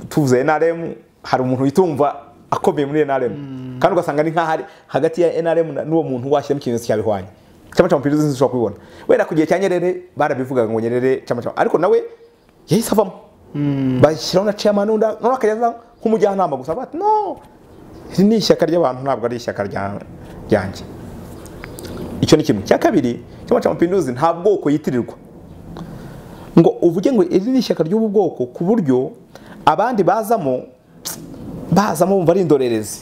tuvuze NRM, hari umuntu witumva akomeye muri NRM, kandi ugasanga ni nk'ahari hagati ya NRM n'uwo muntu washyiramo ikimenyetso cyabihwanye. Chama cha Mapinduzi nshobora kubibona wenda ku gihe cya Nyerere barabivugaga ngo Nyerere Chama cha, ariko nawe yahise avamo, bashyiraho na chairman undi none akajya nk'umujyanama gusa, bati no, iri ni ishyaka ry'abantu ntabwo ari ishyaka ryanjye. Icyo ni kimwe. Cya kabiri, Chama cha Mapinduzi nta bwoko yitirirwa ngo uvuge ngo iri ni ishyaka ry'ubu bwoko, ku buryo abandi bazamo bumva ari indorerezi.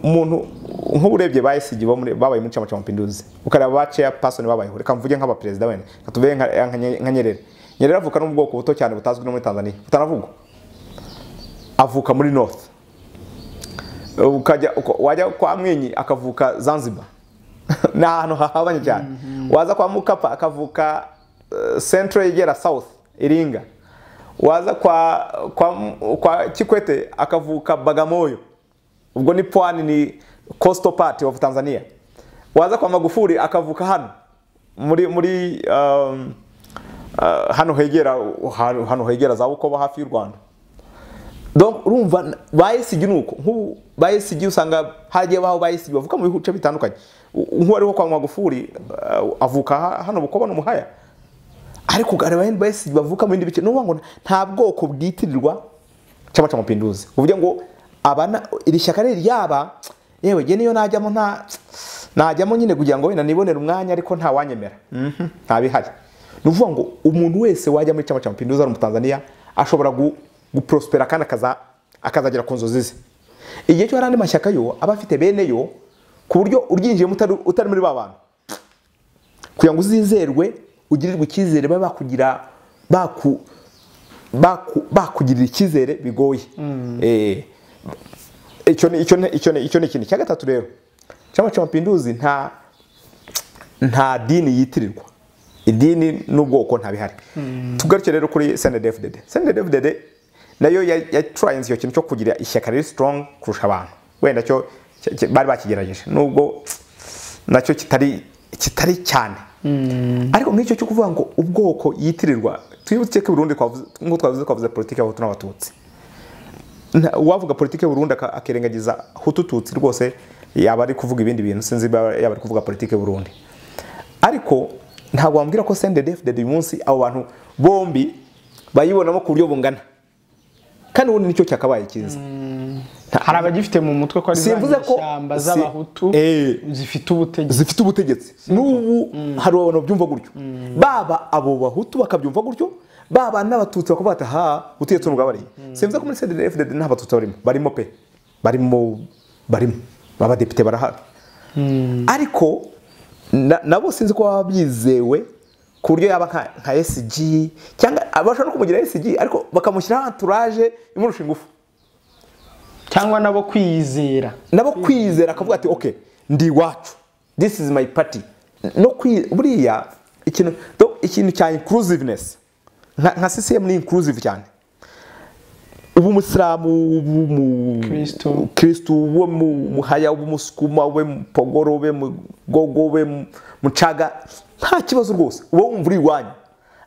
Umuntu nk'uburebye ba SG babaye muri Chama cha Mapinduzi, ukareba ba chairperson babayeho, reka mvuge nk'aba president wenda, katuvuge nka Nyerere. Nyerere avuka no mu bwoko buto cyane butazwi no muri Tanzania, butanavugwa, avuka muri North. Ukajya wajya kwa Mwinyi akavuka Zanzibar, ni ahantu hahabanye cyane. Waza kwa Mukapa akavuka Central yegera South Iringa. Waza kwa Kikwete akavuka Bagamoyo, ubwo ni pwani, ni coastal part of Tanzania. Waza kwa Magufuli akavuka hano muri hano hegera za Bukoba hafi y'u Rwanda. Donc urumva ba SG nuko nkubu ba SG usanga hagiye baho ba SG bavuka mu bice bitandukanye. Nkuwo ariho kwa Magufuli avuka hano Bukoba no Muhaya, ariko gareba ba SG bavuka mu bindi bice. Nuba ngo nta bwoko bwitirirwa Chama cha Mapinduzi, uvuge ngo abana iri shyaka ryaba yewe je niyo najyamo nta najyamo nyine kugira ngo wenda nibonere umwanya, ariko nta wanyemera, nta bihari. Nuvuga ngo umuntu wese wajya muri Chama cha Mapinduzi ari mu Tanzania ashobora guprospera kandi akazagera ku nzozi ze. Igihe cyo hari andi mashyaka yo aba afite bene yo, ku buryo uryinjiyemo utari muri ba bantu, kugira ngo uzizerwe ugirirwe icyizere, babe bakugira bakugirira icyizere bigoye. Icyo ni icyo ni icyo ni icyo ni ikintu cya gatatu rero. Chama cha Mapinduzi nta dini yitirirwa. Idini n'ubwoko nta bihari. Tugaruke rero kuri CNDD-FDD. CNDD-FDD nayo ya trying icyo kintu cyo kugira ishyaka riri strong kurusha abantu. Wenda cyo bari bakigerageje nubwo nacyo kitari cyane. Ariko nk'icyo cyo kuvuga ngo ubwoko yitirirwa, twibutse ko Burundi ngo twavuze politike y'Abahutu n'Abatutsi. Uwavuga politike y'u Burundi akirengagiza Hutu-Tutsi rwose yaba ari kuvuga ibindi bintu, sinzi yaba ari kuvuga politike y'u Burundi. Ariko ntabwo wambwira ko CNDD-FDD uyu munsi abo bantu bombi bayibonamo ku buryo bungana. Kandi ubundi nicyo cyakabaye cyiza. Hari abagifite mu mutwe ko ari ishyamba z'Abahutu zifite ubutegetsi. Zifite ubutegetsi. N'ubu hari abantu babyumva gutyo. Baba abo Bahutu bakabyumva gutyo, baba n'Abatutsi bakavuga ati ha ubutegetsi n'ubwabariye. Simvuze ko muri CNDD-FDD nta Batutsi barimo. Barimo pe. Barimo abadepite barahari. Ariko nabo sinzi ko baba byizewe ku buryo yaba nka SG cyangwa abashobora no kumugira SG ariko bakamushyiraho entourage imurusha ingufu. Cyangwa nabo kwizera. Nabo kwizera akavuga ati okay ndi iwacu. This is my party. No buriya ikintu cya inclusiveness nka CCM ni inclusive cyane. Ubu Musilamu, ubu mu Kristo, ubu Muhaya, ubu Musukuma, ubu Mpogoro, ubu Mugogo, ubu Mucaga, nta kibazo rwose uba wumva uri iwanyu.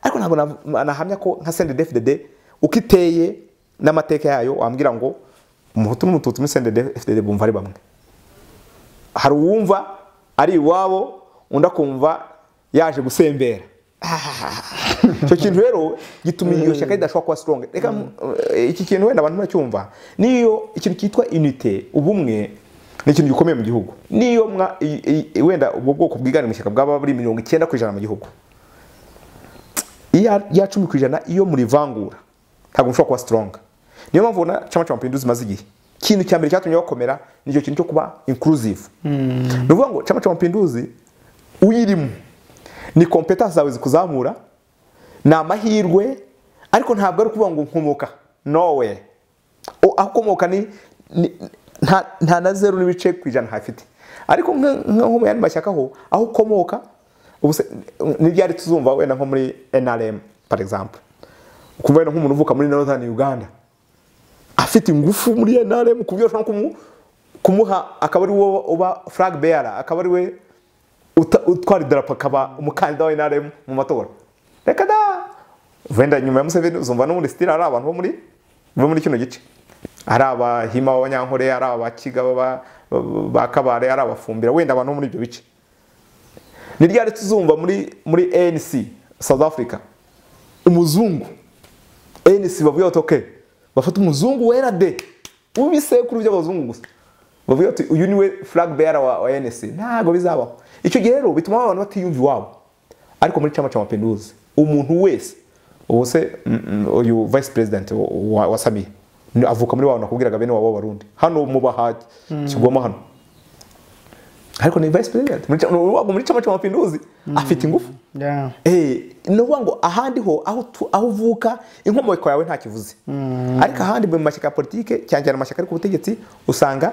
Ariko ntabwo nahamya ko nka CNDD-FDD uko iteye n'amateka yayo wambwira ngo Umuhutu n'Umututsi muri CNDD-FDD bumva ari bamwe. Hari uwumva ari iwabo, undi akumva yaje gusembera. Icyo kintu rero gituma iyo shyaka ridashobora kuba strong. Reka iki kintu wenda abantu bacyumva. Niyo ikintu cyitwa unité, ubumwe ni ikintu gikomeye mu gihugu. Niyo wenda ubwo bwoko bwiganje mu shyaka bwaba buri 90% mu gihugu. Iya 10% iyo muri vangura ntabwo mushobora kuba strong. Niyo mpamvu na Chama cha Mapinduzi maze igihe. Ikintu cya mbere cyatumye bakomera nicyo kintu cyo kuba inclusive. Ni ukuvuga ngo Chama cha Mapinduzi uyirimo ni competence zawe zikuzamura, ni amahirwe, ariko ntabwo ari kuvuga ngo nkomoka. No way. Aho ukomoka ni nta na 0.5% hafite. Ariko nko mu yandi mashyaka ho aho ukomoka ni byari tuzumva wenda nko muri NRM par exemple. Ukumva wenda nk'umuntu uvuka muri Northern Uganda afite ingufu muri NRM ku buryo ushobora kumuha akaba ari wo uba flag bearer, akaba ari we utwara idarapo akaba umukandida wa NRM mu matora. Reka da wenda nyuma ya Museveni uzumva n'ubundi still ari abantu bo muri kino gice. Ari abahima b'Abanyankore, ari abakiga ba Kabare, ari abafumbira, wenda abantu bo muri ibyo bice. Ni ryari tuzumva muri ANC South Africa umuzungu ANC bavuga bati okay bafata umuzungu wera de ubisekuru by'abazungu gusa bavuga ati uyu niwe flag bearer wa ANC. Ntago bizabaho. Icyo gihe rero bituma abantu batiyumva iwabo. Ariko muri Chama cha Mapinduzi umuntu wese ubu se uyu vice president wa Samia avuka muri wabo nakubwiraga bene wabo Barundi hano mu Bahati Kigoma hano, ariko ni vice president muri Chama cha Mapinduzi afite ingufu. Ni ukuvuga ngo ahandi ho aho uvuka inkomoko yawe nta kivuze. Ariko ahandi mu mashyaka ya politike cyane cyane amashyaka ari ku butegetsi usanga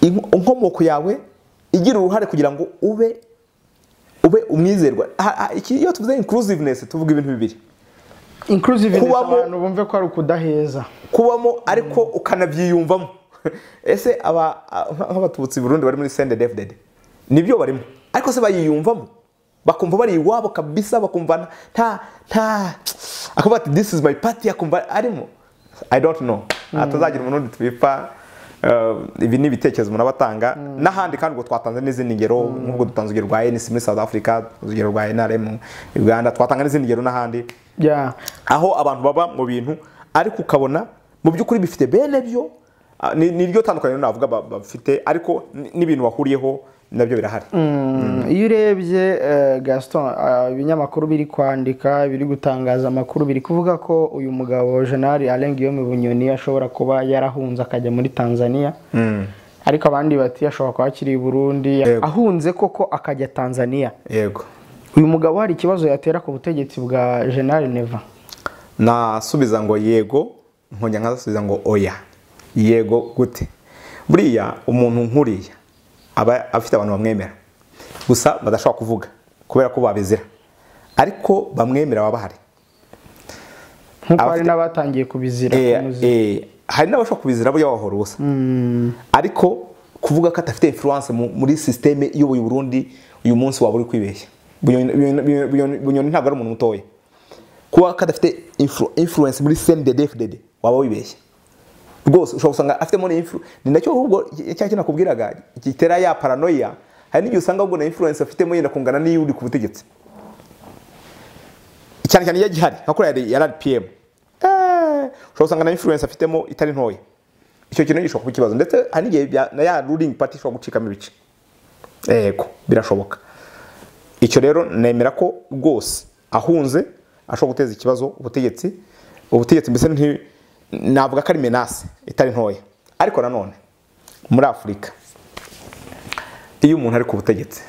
inkomoko yawe igira uruhare kugira ngo ube umwizerwa. Iyo tuvuze inclusiveness tuvuga ibintu bibiri. Inclusiveness abantu bumve ko ari ukudaheza kubamo ariko ukanabyiyumvamo. Ese aba nk'abatutsi Burundi bari muri CNDD-FDD nibyo barimo, ariko se bayiyumvamo bakumva bari iwabo kabisa, bakumva nta akavuga ati this is my party, akumva arimo. I don't know. Atazagira umuntu twipa ibi ni ibitekerezo umuntu abatanga n'ahandi, kandi ngo twatanze n'izindi ngero nk'ubwo dutanze urugero rwa ANC muri South Africa, urugero rwa NRM Uganda, twatanga n'izindi ngero n'ahandi. Aho abantu baba mu bintu ariko ukabona mu by'ukuri bifite bene byo, ni ryo tandukaniro navuga bafite, ariko n'ibintu bahuriyeho nabyo birahari. Iyo urebye Gaston, ibinyamakuru biri kwandika, biri gutangaza amakuru, biri kuvuga ko uyu mugabo General Alain Guillaume Bunyoni ashobora kuba yarahunze akajya muri Tanzania. Ariko abandi bati ashobora kuba akiri i Burundi, ahunze koko akajya Tanzania. Yego. Uyu mugabo hari ikibazo yatera ku butegetsi bwa General Neva? Nasubiza ngo yego, nkongera nkasubiza ngo oya. Yego gute? Buriya umuntu nkuriya aba afite abantu bamwemera gusa badashobora kuvuga kubera ko babizira, ariko bamwemera baba bahari. Nkuko hari n'abatangiye kubizira, hari n'abashobora kubizira burya bahora ubusa. Ariko kuvuga ko atafite influence muri systeme iyoboye Burundi uyu munsi waba uri kwibeshya. Bunyoni ntabwo ari umuntu mutoya. Kuba kadafite influence muri CNDD-FDD waba wibeshya rwose. Ushobora gusanga afite muri influence, ni nacyo ahubwo cya kintu nakubwiraga gitera ya paranoia. Hari n'igihe usanga ahubwo na influence afitemo yenda kungana n'iyo uri ku butegetsi, cyane cyane iyo gihari nka kuri ya RPM. Ushobora gusanga na influence afitemo itari ntoya. Icyo kintu gishobora kuba ikibazo, ndetse hari n'igihe na ya ruling party ishobora gucikamo ibice. Yego, birashoboka. Icyo rero nemera ko rwose ahunze ashobora guteza ikibazo ubutegetsi. Ubutegetsi mbese navuga ko ari menace itari ntoya. Ariko nanone muri Afurika iyo umuntu ari ku butegetsi,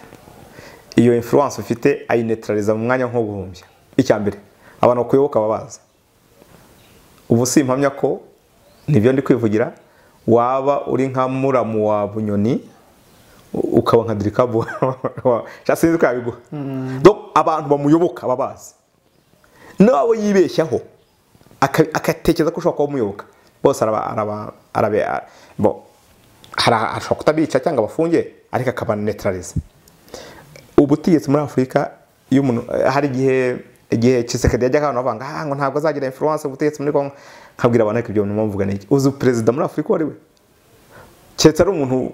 iyo influence ufite ayinetraliza mu mwanya nko guhumbya. Icya mbere abantu bakuyoboka babazi. Ubu si impamya ko nibyo ndi kwivugira, waba uri nka muramu wa Bunyoni ukaba nka Dirikabu sinzi ko yabiguha. Donc abantu bamuyoboka babazi, nabo yibeshyaho akatekereza ko ushobora kuba umuyoboka bose arashobora kutabica cyangwa abafunge, ariko akabanetraliza. Ubutegetsi muri Afurika iyo umuntu hari igihe Tshisekedi yajyaga abantu bavanga ngo ntabwo azagira influence ubutegetsi muri Kongo, nkabwira abantu ibyo bintu mvuga niki. Uzi perezida muri Afurika wari we keretse ari umuntu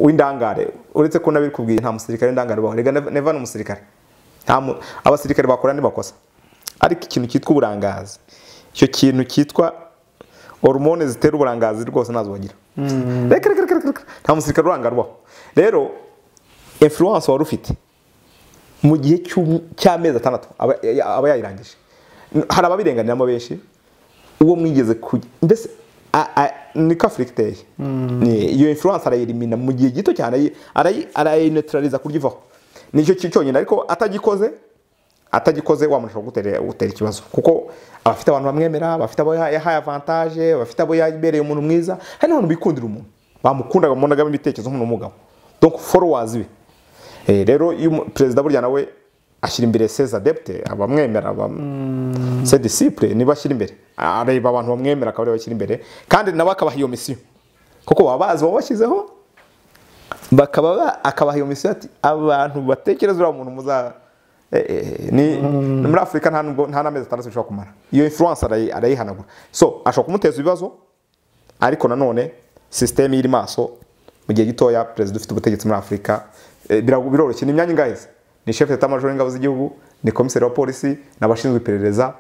w'indangare, uretse ko nabikubwiye nta musirikare w'indangare baho. Rega neva ni umusirikare, abasirikare bakora ni bakosa. Ariko ikintu cyitwa uburangazi, icyo kintu cyitwa hormone zitera uburangazi rwose nazo bagira. Reka reka reka, nta musirikare urangarwaho. Rero influence wari ufite mu gihe cy'amezi 6 aba yayirangije. Hari ababirenganiramo benshi, uwo mwigeze mbese niko Afurika iteye. Iyo influence arayirimina mu gihe gito cyane, arayineutraliza kuryivaho. Nicyo cyonyine. Ariko atagikoze wa muntu ashobora gutera ikibazo, kuko abafite abantu bamwemera, abafite abo yahaye avantage, abafite abo yabereye umuntu mwiza. Hari n'abantu bikundira umuntu bamukundaga, bamunagamo ibitekerezo nk'umuntu w'umugabo, donc followers be. Rero iyo perezida burya nawe ashyira imbere ses adeptes, abamwemera, ses disciples, niba ashyira imbere, areba abantu bamwemera akaba aribo bashyira imbere, kandi nabo akabaha iyo mission, kuko baba bazi babashyizeho, bakaba akabaha iyo mission ati abantu batekereza uriya muntu muza. Ni muri Afurika nta nubwo nta n'amezi 6 bishobora kumara. Iyo influence arayihanagura. So ashobora kumuteza ibibazo, ariko nanone system iri maso mu gihe gitoya. Perezida ufite ubutegetsi muri Afurika biroroshye. Ni imyanya ingahe? Ni chef d'état major w'ingabo z'igihugu, ni commissaire wa polisi, n'abashinzwe iperereza,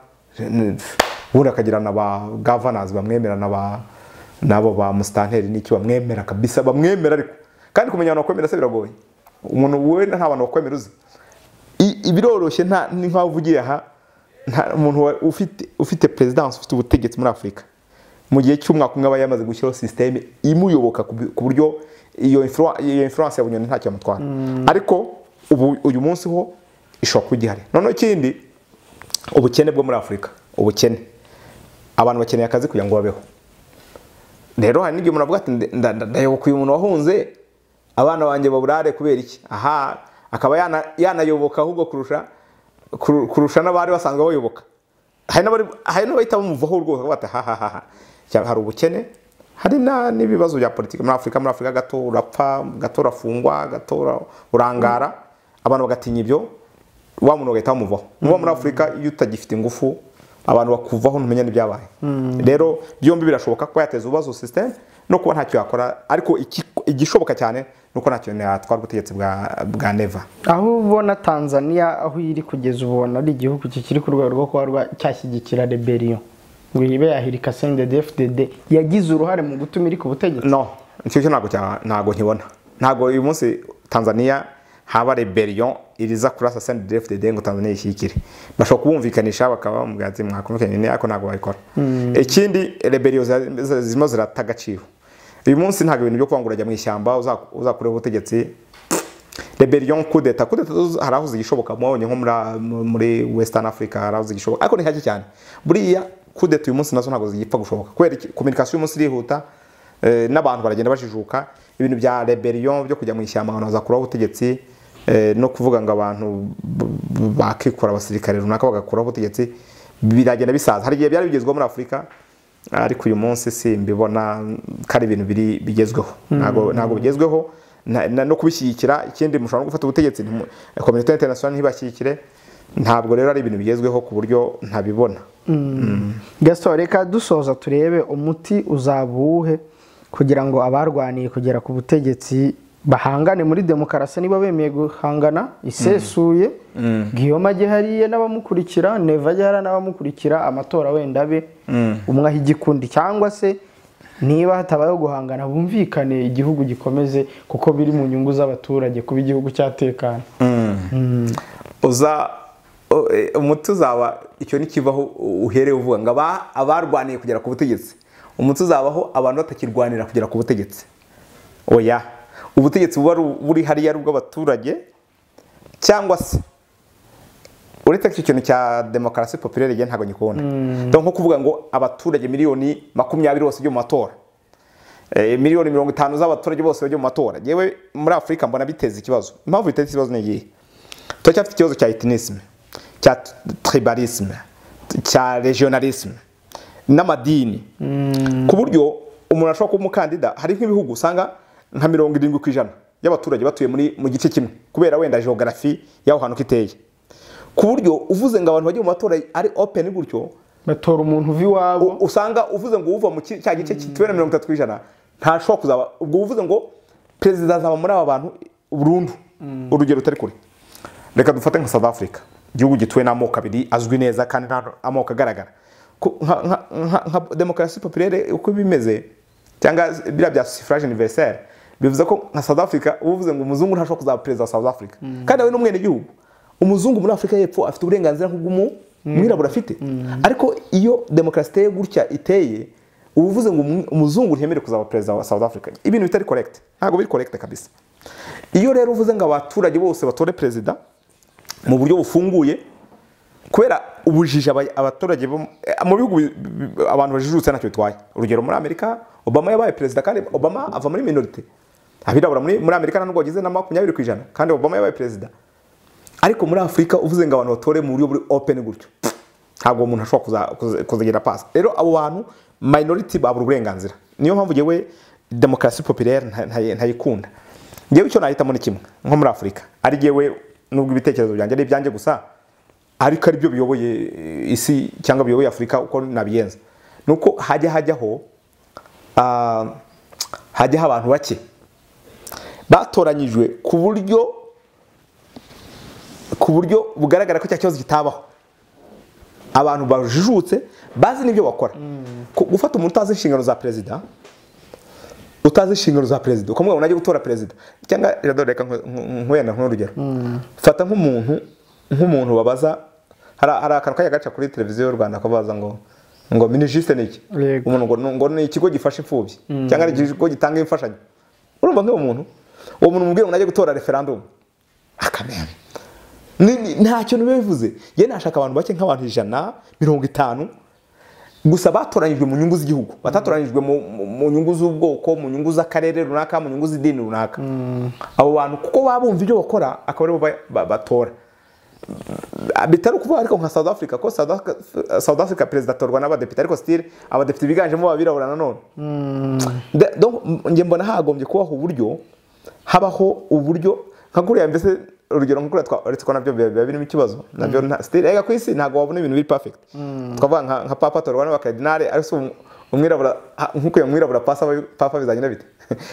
ubundi akagira na ba governors bamwemera, nabo ba mustanteri n'icyo bamwemera kabisa, bamwemera. Ariko kandi kumenya abantu bakwemera se biragoye. Umuntu wowe nta bantu bakwemera uzi. Ibiroroshye nta ni nkaho uvugiye aha, nta umuntu ufite presidence, ufite ubutegetsi muri Afurika mu gihe cy'umwaka umwe aba yamaze gushyiraho systeme imuyoboka ku buryo iyo influence ya Bunyoni ntacyo yamutwara. Ariko ubu uyu munsi ho ishobora kuba igihari. Noneho ikindi, ubukene bwo muri Afurika, ubukene, abantu bakeneye akazi kugira ngo babeho. Rero hari n'igihe umuntu avuga ati ndayoboka uyu muntu wahunze, abana banjye baburare kubera iki? Aha akaba yanayoboka ahubwo kurusha n'abari basanzwe bayoboka. Hari n'abahita bamuvaho rwose bati ha ha ha. Hari ubukene, hari n'ibibazo bya politiki muri Afurika. Muri Afurika gato urapfa, gato urafungwa, gato urangara, abantu bagatinya ibyo, wa muntu bagahita bamuvaho. Muba muri Afurika iyo utagifite ingufu abantu bakuvaho ntumenya n'ibyabaye. Rero byombi birashoboka ko yateza ibibazo system no kuba ntacyo yakora, ariko igishoboka cyane nuko ntacyo yatwara ubutegetsi bwa Neva. Aho ubona Tanzania aho iri kugeza ubona ari igihugu kikiri ku rwego rwo kuba cyashyigikira rebellion ngo ibe yahirika CNDD-FDD yagize uruhare mu gutuma iri ku butegetsi? No, icyo ntago nkibona. Ntago uyu munsi Tanzania haba rebellion iriza kurasa CNDD-FDD ngo Tanzania ishyikire. Bashobora kubumvikanisha bakaba mu bwatsi mwakumvikanye, ariko ntago babikora. Ikindi rebellion zirimo zirata agaciro. Uyu munsi ntago ibintu byo kwangura ajya mu ishyamba uzakureho ubutegetsi. Rebellion, coup d'etat hari aho zigishoboka, mwabonye nko muri Western Africa hari aho zigishoboka, ariko ni hake cyane. Buriya coup d'etat uyu munsi nazo ntago zigipfa gushoboka kubera communication uyu munsi irihuta. N'abantu baragenda bajijuka ibintu bya rebellion byo kujya mu ishyamba abantu bazakuraho ubutegetsi, no kuvuga ngo abantu bakikora abasirikare runaka bagakuraho ubutegetsi biragenda bisaza. Hari igihe byari bigezweho muri Afurika, ariko uyu munsi simbibona ko ari ibintu biri bigezweho. Ntago bigezweho no kubishyigikira. Ikindi mushobora no gufata ubutegetsi communauté internationale ntibashyigikire. Ntabwo rero ari ibintu bigezweho ku buryo ntabibona. Gaston, reka dusoza turebe umuti uzabuhe kugira ngo abarwaniye kugera ku butegetsi bahangane muri demokarasi niba bemeye guhangana isesuye. Guillaume ajye hariya n'abamukurikira, Neva ajye hariya n'abamukurikira, amatora wenda abe umwe aho igikundi, cyangwa se niba hatabayeho guhangana bumvikane igihugu gikomeze, kuko biri mu nyungu z'abaturage kuba igihugu cyatekana. Umuti uzaba icyo nikivaho uhereye uvuga ngo abarwaniye kugera ku butegetsi. Umuti uzabaho abantu batakirwanira kugera ku butegetsi. Oya, ubutegetsi buba buri hariya ari ubw'abaturage, cyangwa se uretse icyo kintu cya demokarasi populaire igihe ntabwo ngikunda. Donc nko kuvuga ngo abaturage 20 miliyoni bose byo mu matora, 50 miliyoni z'abaturage bose bajya mu matora, yewe muri Afurika mbona biteza ikibazo. Impamvu biteza ikibazo ni iyihe? Turacyafite ikibazo cya ethnisme, cya tribalisme, cya régionalisme n'amadini, ku buryo umuntu ashobora kuba umukandida. Hari nk'ibihugu usanga nka 70% y'abaturage batuye mu gice kimwe kubera wenda geography y'aho hantu kiteye, ku buryo uvuze ngo abantu bajye mu matora ari open gutyo, batora umuntu uva iwabo. Usanga uvuze ngo uva mu cya gice kituwe na 30% ntashobora kuzaba. Ubwo uvuze ngo perezida azaba muri aba bantu burundu. Urugero rutari kure, reka dufate nka South Africa, igihugu gituwe n'amoko abiri azwi neza kandi nta amoko agaragara. Nka demokarasi populaire uko bimeze, cyangwa biriya bya suffrage universel, bivuze ko nka South Africa uvuze ngo umuzungu ntashobora kuzaba perezida wa South Africa kandi nawe n'umwenegihugu. Umuzungu muri Afurika y'Epfo afite uburenganzira nk'ubw'umwirabura afite, ariko iyo demokarasi iteye gutya iteye, uba uvuze ngo umuzungu ntiyemerewe kuzaba perezida wa South Africa. Ibintu bitari correct, ntabwo biri correct kabisa. Iyo rero uvuze ngo abaturage bose batore perezida mu buryo bufunguye, kubera ubujiji abaturage mu bihugu abantu bajijutse ntacyo bitwaye. Urugero muri Amerika Obama yabaye perezida, kandi Obama ava muri minorité. Abirabura muri Amerika ntabwo bageze na 20%, kandi Obama yabaye perezida. Ariko muri Afurika uvuze ngo abantu batore mu buryo buri open gutyo, ntabwo umuntu ashobora kuzagera pasi. Rero abo bantu minority babura uburenganzira. Niyo mpamvu njyewe demokarasi populaire ntayikunda. Njyewe icyo nahitamo ni kimwe, nko muri Afurika ari njyewe, nubwo ibitekerezo byanjye ari ibyanjye gusa ariko ari byo biyoboye isi cyangwa biyoboye Afurika, uko nabigenza nuko hajyaho hajyaho abantu bake batoranyijwe ku buryo bugaragara ko cya kibazo kitabaho, abantu bajijutse bazi n'ibyo bakora. Gufata umuntu utazi inshingano za perezida, utazi inshingano za perezida, ukamubwira ngo najye gutora perezida, cyangwa reka nkwenda nk'urugero, fata nk'umuntu babaza, hari akantu kajya gaca kuri televiziyo y'u Rwanda kabaza ngo MINIJUST ni iki? Umuntu ngo ni ikigo gifasha imfubyi cyangwa ni ikigo gitanga imfashanyo. Urumva nk'uwo muntu, uwo muntu umubwira ngo najye gutora referendum, akamenya nta kintu biba bivuze. Njye nashaka abantu bake, nk'abantu 150 gusa batoranyijwe mu nyungu z'igihugu, batatoranyijwe mu nyungu z'ubwoko, mu nyungu z'akarere runaka, mu nyungu z'idini runaka. Abo bantu kuko baba bumva ibyo bakora, akaba aribo batora. Bitari ukuvuga ariko nka South Africa, ko South Africa perezida atorwa n'abadepite, ariko still abadepite biganjemo abirabura nanone. Donc njye mbona hagombye kubaho uburyo, habaho uburyo nka kuriya, mbese urugero nka kuriya uretse ko nabyo biba birimo ikibazo nabyo still ega ku isi ntabwo wabona ibintu biri perfect. Twavuga nka papa atorwa n'abakardinali, ariko si umwirabura, nk'uko uyu mwirabura papa bizagenda bite?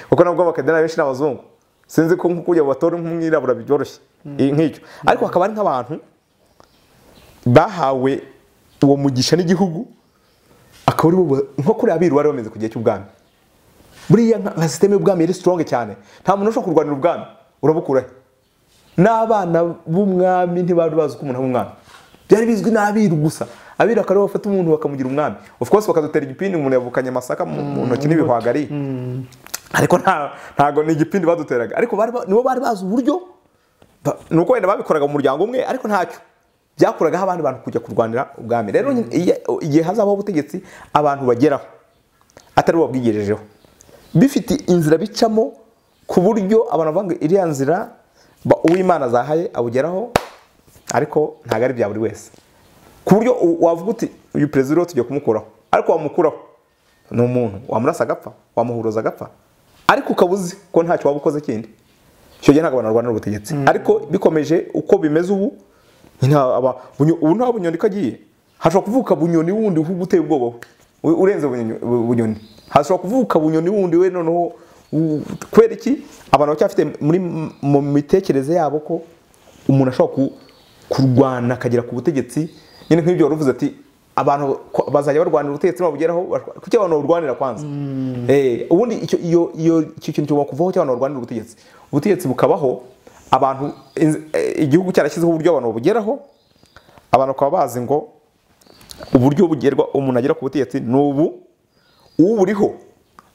Kuko nabwo abakardinali benshi ni abazungu. Sinzi ko nk'uko ujya batora nk'umwirabura byoroshye nk'icyo, ariko hakaba hari nk'abantu bahawe uwo mugisha n'igihugu, akaba ari bo nko kuriya abiru bari bameze ku gihe cy'ubwami. Buriya nka système y'ubwami yari strong cyane, nta muntu ushobora kurwanira ubwami. Urabukura he? N'abana b'umwami ntibari bazi ko umuntu aba umwami, byari bizwi n'abiru gusa. Abiru akaba aribo bafata umuntu bakamugira umwami. Of course bakadutera igipindi, umuntu yavukanye amasaka mu ntoki n'ibihwagari, ariko ntago ni igipindi baduteraga, ariko nibo bari bazi uburyo nuko wenda babikoraga mu muryango umwe, ariko ntacyo byakuragaho abandi bantu kujya kurwanira ubwami. Rero igihe hazabaho ubutegetsi abantu bageraho atari bo babwigejejeho, Bifite inzira bicamo ku buryo abantu bavuga iriya nzira uw'Imana zahaye abugeraho, ariko ntago ari bya buri wese. Ku buryo wavuga uti uyu perezida uriho tugiye kumukuraho, ariko wamukuraho ni umuntu wamurasa agapfa, wamuhuruza agapfa, ariko ukaba uzi ko ntacyo waba ukoze kindi. Icyo gihe ntabwo abantu barwanira ubutegetsi. Ariko bikomeje uko bimeze ubu, ubu nta Bunyoni kagiye, hashobora kuvuka Bunyoni wundi uteye ubwoba urenze Bunyoni, hashobora kuvuka Bunyoni wundi we noneho. Kubera iki? Abantu bacyafite muri mu mitekerereze yabo ko umuntu ashobora kurwana akagera ku butegetsi. Nyine nk'ibyo waruvuze ati abantu bazajya barwanira ubutegetsi babugeraho, kuki abantu barwanira kwanza? Ubundi icyo iyo icyo kintu cyo kuvaho cy'abantu barwanira ubutegetsi, ubutegetsi bukabaho, abantu igihugu cyarashyizeho uburyo abantu babugeraho, abantu bakaba bazi ngo uburyo bugerwa umuntu agera ku butegetsi ni ubu, uburiho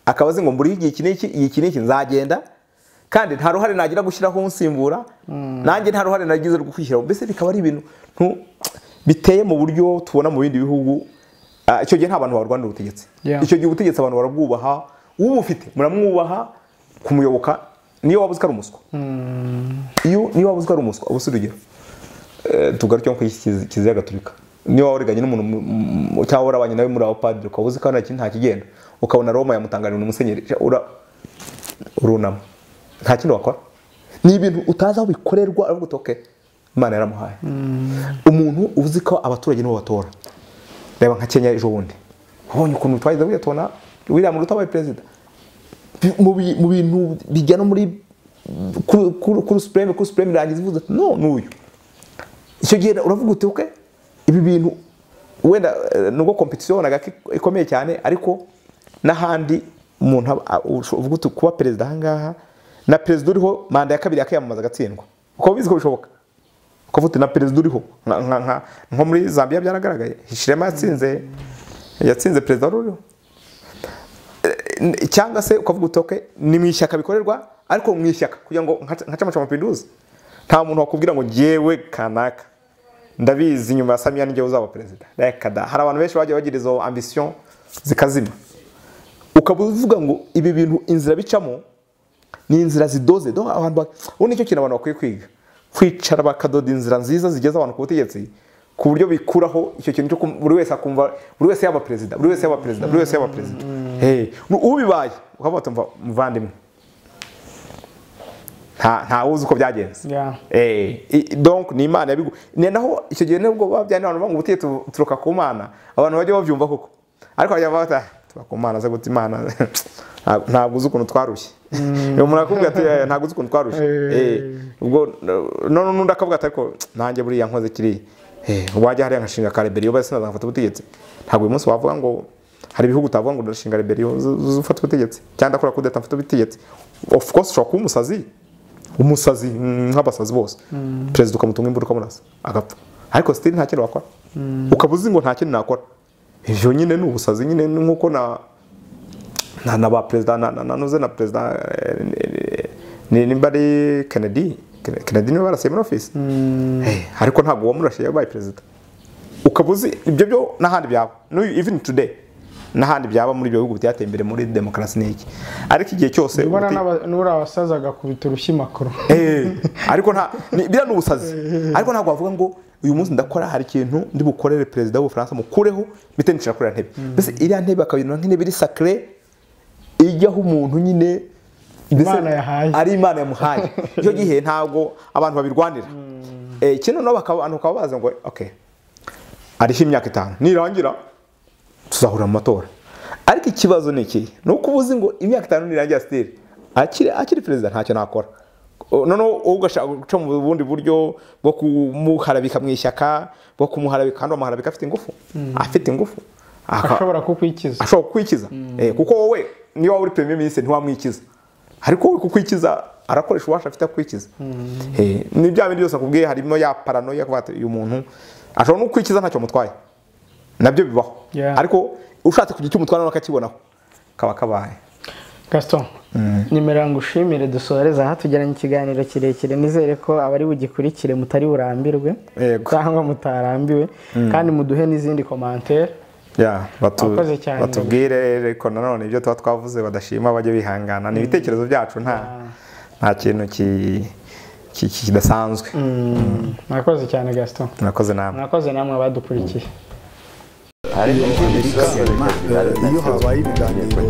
akaba azi ngo mburi igihe iki n'iki, iki n'iki nzagenda, kandi nta ruhare nagira gushyiraho unsimbura, nanjye nta ruhare nagize rwo kwishyiraho. Mbese bikaba ari ibintu biteye mu buryo tubona mu bindi bihugu. Icyo gihe nta bantu barwanira ubutegetsi. Icyo gihe ubutegetsi abantu barabwubaha, ubufite muramwubaha, kumuyoboka niyo wabuze ari umuswa. Iyo niyo wabuze ari umuswa, ubu urugero tugaruke ku Kiliziya Gatolika, niyo waburiganye n'umuntu cyangwa warabanye nawe muri abapadiri ukabuze kandi nta kigenda, ukabona Roma yamutangarira umusenyeri, urunama nta kindi wakora. Ni ibintu utazi aho bikorerwa, aravuga uti okay, Imana yaramuhaye. Umuntu uzi ko abaturage nibo batora. Reba nka Kenya ejo bundi, ubonye ukuntu twagize buriya tubona William Ruto abaye perezida, mu bintu bijya no muri kuri Supreme, kuri Supreme irangiza ivuze ati no n'uyu. Icyo gihe uravuga uti okay, ibi bintu wenda nubwo competition wabonaga ikomeye cyane, ariko n'ahandi umuntu uvuga uti kuba perezida aha ngaha na perezida uriho manda ya kabiri akiyamamaza agatsindwa, uko bizi ko bishoboka. Ukavuga na perezida uriho nko muri Zambia byaragaragaye, Hichilema yatsinze perezida uriho. Cyangwa se ukavuga uti okay, ni mu ishyaka bikorerwa, ariko mu ishyaka kugira ngo nka Chama cha Mapinduzi nta muntu wakubwira ngo jewe kanaka ndabizi nyuma ya Samia ninjye uzaba perezida. Reka da, hari abantu benshi bagiye bagira izo ambition zikazima. Ukaba uvuga ngo ibi bintu inzira bicamo ni inzira zidoze. Donc abantu ubu nicyo kintu abantu bakwiye kwiga, kwicara bakadoda inzira nziza zigeza abantu ku butegetsi, ku buryo bikuraho icyo kintu cyo buri wese akumva buri wese yaba perezida, buri wese yaba perezida, buri wese yaba perezida. Ubibaye ukavuga uti muvandimwe nta uzi uko byagenze. Donc ni Imana yabigu. Ni naho icyo gihe nubwo babyana abantu banga ubutegetsi turuka ku Mana, abantu bajya bavyumva koko, ariko bajya bata tuba ku Mana ze guta Imana ntabwo uzi ukuntu twarushye. Umuntu akubwira ati ntabwo uzi ukuntu twarushye. Ubwo none nundi akavuga ati ariko nanjye buriya nkoze kiri wajya hariya nkashinga ka rebellion basi naza nkafata ubutegetsi. Ntabwo uyu munsi wavuga ngo hari ibihugu utavuga ngo ndashinga rebellion uzufata ubutegetsi cyangwa ndakora coup d'etat mfata ubutegetsi. Of course ushobora kuba umusazi nk'abasazi bose, perezida ukamutunga imbunda ukamurasa agapfa, ariko still nta kintu wakora. Ukaba uzi ngo nta kintu nakora, ibyo nyine ni ubusazi nyine, nkuko na ba perezida na nuze na perezida nimba ari Kennedy niwe barasiye muri office, ariko ntabwo uwamurashe yabaye perezida. Ukaba uzi ibyo byo n'ahandi byaba, even today n'ahandi byaba muri ibyo bihugu byateye imbere muri demokarasi n'iki, ariko igihe cyose ubona n'uri abasaza agakubita urushyi makuru. Ariko nta biriya ni ubusazi. Ariko ntabwo wavuga ngo uyu munsi ndakora hari ikintu ndi bukorere perezida w'Ubufaransa mukureho bite nicara kuri ntebe. Mbese iriya ntebe akabinura nk'intebe iri sacré ijyaho umuntu nyine Imana yahaye, ari Imana yamuhaye. Icyo gihe ntabwo abantu babirwanira. Kino no abantu bakaba bazi ngo okay, ariho imyaka 5 nirangira tuzahura mu matora. Ariko ikibazo ni iki? Nuko ubuzi ngo imyaka 5 nirangira still akiri perezida ntacyo nakora. Noneho ugashaka guca mu bundi buryo bwo kumuharabika mu ishyaka, bwo kumuharabika kandi amuharabika afite ingufu. Afite ingufu. Ashobora kukwikiza. Ashobora kukwikiza. Kuko wowe niyo waba uri premier ministre ntiwamwikiza. Ariko wowe kukwikiza arakoresha ububasha afite akwikiza. Ni bya bindi byose akubwiye, harimo ya paranoia kuvuga ati uyu muntu ashobora no kukwikiza ntacyo mutwaye. Nabyo bibaho. Ariko ushatse kugira icyo umutwara akakibonaho kaba kabaye. Gaston, nimera ngushimire dusoreza aha tugiranye ikiganiro kirekire, nizere ko abari bugikurikire mutari burambirwe cyangwa mutarambiwe, kandi muduhe n'izindi commentaire. Batubwire ariko nanone ibyo tuba twavuze badashima bajye bihangana, ni ibitekerezo byacu, nta kintu kidasanzwe. Mwakoze cyane Gaston. Mwakoze namwe. Mwakoze namwe abadukurikiye. Iyo habaye ibiganiro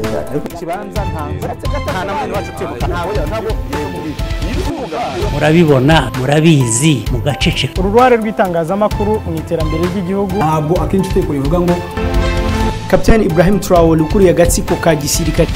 murabibona, murabizi, mugaceceka. Uruhare rw'itangazamakuru mu iterambere ry'igihugu. Ntabwo akenshi itegeko rivuga ngo Kapiteni Ibrahim Traore ukuriye agatsiko ka gisirikare.